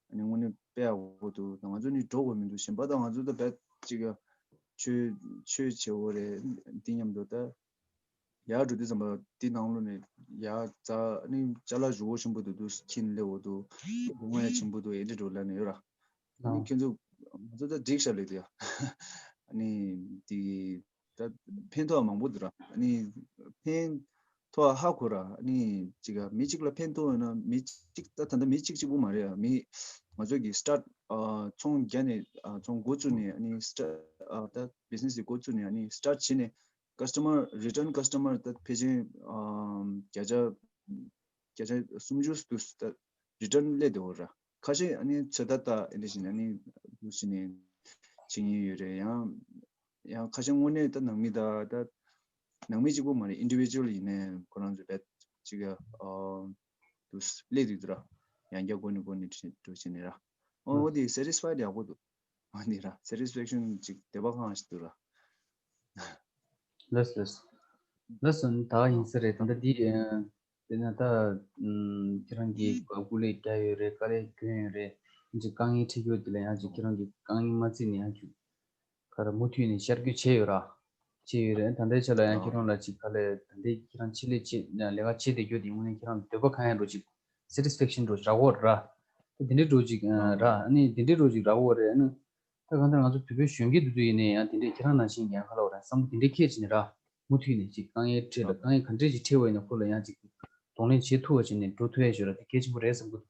ཨ་ནི་དངོས་གནས་དཔེ་ཡག་པོ་འདུག་ད་ང་ཚོ་ནི་འགྲོ་དགོས་མི་འདུག་གཞན་པ་ད་ང་ཚོ་ད་བས་ཅིག་ཆོས་ཆོས་བྱེད་འོ་རེད། འདི་མཉམ་དུ་ད་ཡར་འགྲོ་དུས་ཙམ་པ་འདི་ནང་ལོགས་ནས་ཡར་རྩ་ནི་ཅ་ལག་ཞེ་པོ་ཆེན་པོ་འདུག་འདུག་ཁྱིམ་སླེབས་འོ་འདུག་སྒོ་ང་ཡང་ཆེན་པོ་འདུག་ཨེ་འདྲ་འགྲོ་ལབ་ནས་ཡོད་ར། ཨ་ནི་ཨང་། ཁྱེད་ཚོ་ང་ཚོ་ད་འགྲིག་ཤག་ལེ་དུ་ཡ། ཨ་ནི་དེ་ད་ཕན་ཐོགས་མང་པོ་འདུག་ར། ཨ་ནི་ཕན་ཐོགས་ཧ་གོ་ར། ཨ་ནི་ཅིག་ག་མི་གཅིག་ལ་ཕན་ཐོགས་ཡོད་ན་མི་གཅིག་ད་ད་ལྟ་མི་གཅིག་གཅིག་པུ་མ་རེད་ཡ། མི་ང་ཚོ་གི་སི་ཊར་ཊི་ཨ་ཚོང་རྒྱག་ནས་ཨ་ཚོང་འགོ་བཙུགས་ནས་ཨ་ནི་སི་ཊར་ཊི་ཨ་ད་བི་ཛི་ནེ་སི་དེ་འགོ་བཙུགས་ནས་ཨ་ནི་སི་ཊར་ཊི་བྱས་ནས་ཀ་སི་ཊ་མར་རི་ཊརན་ཀ་སི་ཊ་མར་ད་ཕལ་ཆེར་ཨ་བརྒྱ་ཆ་བརྒྱ་ཆ་སུམ་ཅུ་དུ་ད་རི་ཊརན་སླེབས་བསྡད་ཡོད་ར། ཁ་ཤས་ཨ་ནི་ཚོད་ལྟ་ལྟ་ཨེ་འདྲ་བྱས་ནས་ཨ་ནི་འདུག་བྱས་ནས་བྱེད་མཁན་ཡོད་རེད། ཡང་ཡང་ཁ་ཤས་དངོས་གནས་ད་ནང་མི་ད་ད་ནང་མི་གཅིག་པོ་མ་རེད། ཨིན་ཌི་བི་ཇུ་ཨལ་ཡིན་ནའི་ཁོ་རང་ཚོ་བས་ཅིག་ཨ་འདུག་སླེབས་བསྡད་འདུག་ར། ཡང་བསྐྱར་འགོ་ནས་འགོ་ནས་འགྲོ་བྱས་ནས་ར། ཨོ་ཨོ་དེ་སེ་ཊི་སི་ཕའེ་ཌི་ཡག་པོ་འདུག་ཨོ་དེ་ར་སེ་ཊི་སི་ཕེག་ཤན་ཅིག་དད་པ་ཁེངས་ཤིག་འདུག་ར། ལགས་ལགས། ལགས་སོ། ད་ཡིན་ས་རེད། ད་ལྟ་འདི་ཨ་དེ་ན་ད་ཨམ་ཁྱེད་རང་གིས་སྐུ་ལས་བརྒྱབ་ཡོད་རེད། དཀའ་ལས་བསྐྱོན་ཡོད་རེད། ཅིག་དཀའ་ངལ་འཕྲད་ཡོད་དེ་ལ་ཡང་ཅིག་ཁྱེད་རང་གིས་དཀའ་ངལ་མ་བརྩིས་ནས་ཡང་ཅིག་ག་རེ་མུ་མཐུད་ནས་ཤར་བསྐྱོད་བྱས་ཡོད་ར། བྱས་ཡོད་རེད། ད་ལྟའི་ཆ་ལ་ཡང་ཁྱེད་རང་ལ་ཅིག་ག་ལས་ད་ལྟའི་ཁྱེད་རང་ཆེད་ལས་བྱེད་ལས་ཀ་བྱེད་བསྡད་རྒྱུ་དེ་དངོས་གནས་ཁྱེད་རང་འདོད་པ་ཁེངས་ཡ་འགྲོ་ཅིག་སེ་ཊི་སི་ཕེག་ཤན་འགྲོ་ཅིག་རག་གོ་ར། ད་དེ་འདྲའི་འགྲོ་ཅིག་ར། ཨ་ནི་དེ་འདྲའི་འགྲོ་ཅིག་རག་གོ་རེད། ཨ་ནི་ད་གང་ལྟར་ང་ཚོ་བོད་པའི་གཞོན་སྐྱེས་དེ་ཚོ་ཡིན་ནའི་ཡང་དེ་འདྲའི་ཁྱེད་རང་ནང་བཞིན་ཡང་ག་ལ་བ་ར་བསམ་བློ་དེ་འདྲའི་འཁྱེར་ཅིག་ནས་ར། མུ་མཐུད་ནས་ཅིག་དཀའ་ངལ་འཕྲད་ལ་དཀའ་ངལ་ག་འདྲས་ཅིག་འཕྲད་པ་ཡིན་ན་ཁོ་ལ་ཡང་ཅིག་གདོང་ལེན་བྱེད་ཐུབ་པ་བྱས་ནས་འགྲོ་ཐུབ་ཡ་ཞིག་ར་དེ་གལ་ཆེན་པོ་རེད་བསམ་གི་འདུག་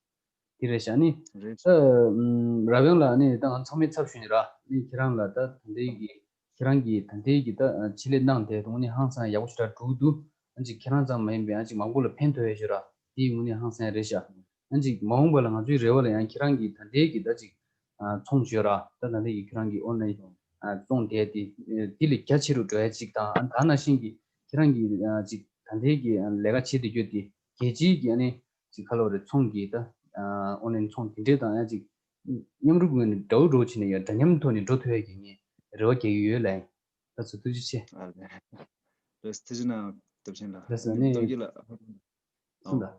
དེ་རེད་བཞག་ནི། རེད། ད་ཨ་རབ་ཡང་ལགས་ནི་ད་ང་ཚང་མའི་ཚབ་ཞུས་ནས་ར་ནི་ཁྱེད་རང་ལ་ད་ད་ལྟའི་གི་ཁྱེད་རང་གིས་ད་ལྟའི་གི་ད་ཆེད་ལས་གནང་དེ་དངོས་གནས་ཧང་སང་ཡག་པོ་ཞེ་དྲག་འགྲོ་གི་འདུག་ཨ་ཅིག་ཁྱེད་རང་ཙམ་མ་ཡིན་པའི་ཨ་ཅིག་མང་པོ་ལ་ཕན་ཐོགས་ཡ་ཞིག་ར་དེ་དངོས་གནས་ཧང་སང་ཡ་རེད་བཞག་ཨ་ཅིག་མ་འོངས་པ་ལ་ང་ཚོའི་རེ་བ་ལ་ཡང་ཁྱེད་རང་གིས་ད་ལྟའི་གི་ད་ཅིག་ཨ་ཚོང་བྱོས་ར་ད་ད་ལྟའི་གི་ཁྱེད་རང་གི་ཨོན་ལན་ཨ་བཙོང་དེ་དེ་དེ་ལས་རྒྱ་ཆེ་རུ་འགྲོ་ཡ་ཅིག་དང་ཨ་ད་ནང་བཞིན་གི་ཁྱེད་རང་གིས་ཨ་ཅིག་ད་ལྟའི་གི་ཨ་ལས་ཀ་བྱེད་བསྡད་རྒྱུ་དེ་རྒྱལ་སྤྱིའི་གི་ཨ་ནི་ཅིག་ཁ་ལོ་རེ་ཚོང་གི་ད་ཨོན་ལན་ཚོང་དེ་འདྲས་དང་ཡང་ཅིག་མཉམ་རུབ་ངོས་ནས་འདྲ་བོ་འདྲ་བོ་བྱས་ནས་ཡང་འདྲ་མཉམ་ཐོག་ནས་འགྲོ་ཐུབ་ཡ་གི་ངས་རེ་བ་རྒྱག་གི་ཡོད་ལགས། ད་ཚོ་ཐུགས་རྗེ་ཆེ། ཨ་ལས། ལགས་ཐུགས་རྗེ་གནང་སྟོབས་ཆེན་ལགས། ལགས་སོ་ཨ་ནི་ནི་སྟོབས་རྒྱལ་ལགས། ཨོ། གསུངས་དང་།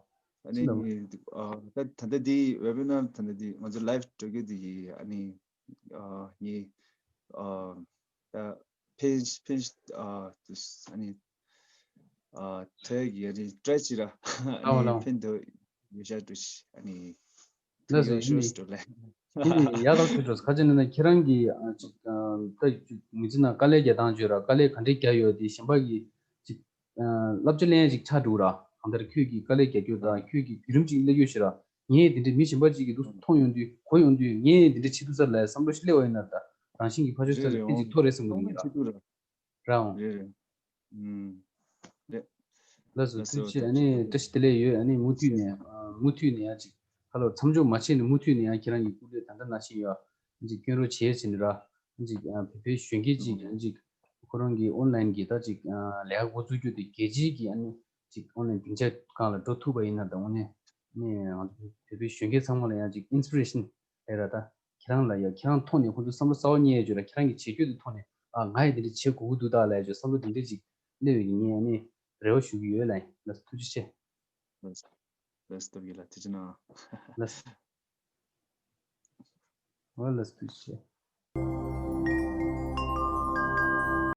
ཨ་ནི་གསུངས་དང་། ཨ་ད་ད་ལྟ་འདི་ཝེ་བི་ནར་ད་ལྟ་འདི་ང་ཚོ་ལའིབ་འགྲོ་རྒྱུ་འདི་ཡི་ཨ་ནི་ཨ་ངས་ཨ་ད་ཕེན་ཕེན་ཨ་དུ་ཨ་ནི་ཨ་ཐོས་ཀྱི་ཨ་ནི་ཊ་རའི་བྱེད་ར་ཨ་ལའོ་ནི་ལའོ། ཕན་ཐོགས་ཡོད་ཤག་འགྲོ་ཤི་ཨ་ནི་ལགས་སོ། ཐུགས་རྗེ་ཆེ་འགྲོ་ལགས། དེ་ནི་ཡག་ཐག་ཆོད་འགྲོ་ཁ་ཅིག་ནི་ན་ཁྱེད་རང་གིས་ཨ་ཅིག་ཨ་ད་ཅིག་མི་ཚེ་ནང་དཀའ་ལས་རྒྱག་སྟངས་བརྗོད་ར་དཀའ་ལས་ག་འདྲས་རྒྱག་ཡོད་དེ་གཞན་པ་གིས་ཅིག་ཨ་བསླབ་བྱ་ལེན་ཡ་ཅིག་ཆགས་འགྲོ་ར་གང་ལྟར་ཁྱོད་ཀྱིས་དཀའ་ལས་རྒྱག་རྒྱུ་དང་ཁྱོད་ཀྱིས་བརྒྱུད་རིམ་ཅིག་སླེབས་ཡོད་ཤི་ར་ངས་དེ་འདྲས་མི་གཞན་པ་ཅིག་གིས་འདུག་མཐོང་ཡོང་དུས་གོ་ཡོང་དུས་ངས་དེ་འདྲས་བྱེད་ཐུབ་ས་ལ་བསམ་བློ་ཞིག་སླེབས་པ་ཡིན་ན་ད་རང་བཞིན་གྱིས་ཕར་ཕྱོགས་རེད་ཚུར་རེད་ཕན་ཅིག་ཐོགས་རེད་བསམ་གི་ཡོང་གི་ར་ར་འོང་། རེད་རེད། ཨུམ། རེད། ལགས་སོ་ལགས་སོ་ཐུགས་རྗེ་ཆེ། ཨ་ནི་བཀྲ་ཤིས་བདེ་ལེགས་ཡོད། ཨ་ནི་མུ་མཐུད་ནས་ཨ་མུ་མཐུད་ནས་ཡང་ཅིག་ཁ་ལོ་མཚམས་འཇོག་མ་བྱས་ནས་མུ་མཐུད་ནས་ཡང་ཁྱེད་རང་གི་སྐུ་ལས་ད་ལྟ་ནང་བཞིན་ཡོད་ཅིག་སྐྱོན་རོགས་བྱས་ཟིན་ར་ཅིག་བོད་པའི་གཞོན་སྐྱེས་ཅིག་ཨ་ཅིག་ཁོ་རང་གི་ཨོན་ལན་གི་ད་ཅིག་ལས་ཀ་འགོ་བཙུགས་རྒྱུ་དེ་རྒྱལ་སྤྱིའི་གི་ཨ་ནི་ཅིག་ཨོན་ལན་སྡིངས་ཆ་སྒང་ལ་འགྲོ་ཐུབ་པ་ཡིན་ན་ད་དངོས་གནས་ནས་ང་ཚོ་བོད་པའི་གཞོན་སྐྱེས་ཚང་མ་ལ་ཡང་ཅིག་ཨིན་སི་པི་རེ་ཤན་རེད་ར་ད། ཁྱེད་རང་ལ་ཡ་ཁྱེད་རང་ཐོག་ནས་ཁོང་ཚོ་བསམ་བློ་གསར་བ་རྙེད་ཡ་བརྗོད་ལ་ཁྱེད་རང་གི་བྱེད་སྤྱོད་དེ་ཐོག་ནས་ཨ་ང་ཡི་དེ་འདྲ་བྱེད་དགོས་ཀྱི་འདུག་ད་ལབ་ཡ་བརྗོད་བསམ་བློ་དེ་འདྲ་ཅིག་སླེབས་ཡོད་ཀྱི་ངས་ཨ་ནི་རེ་བ་ཞུ་གི་ཡོད་ལ་ཡིན། ལགས་སོ་ཐུགས་རྗེ་ཆེ། ལགས་སོ་ལགས་སོ་སྟོབས་རྒྱལ་ལགས་ཐུགས་རྗེ་གནང་། ལགས་སོ། ཨོ་ལགས་སོ་ཐུགས་རྗེ་ཆེ།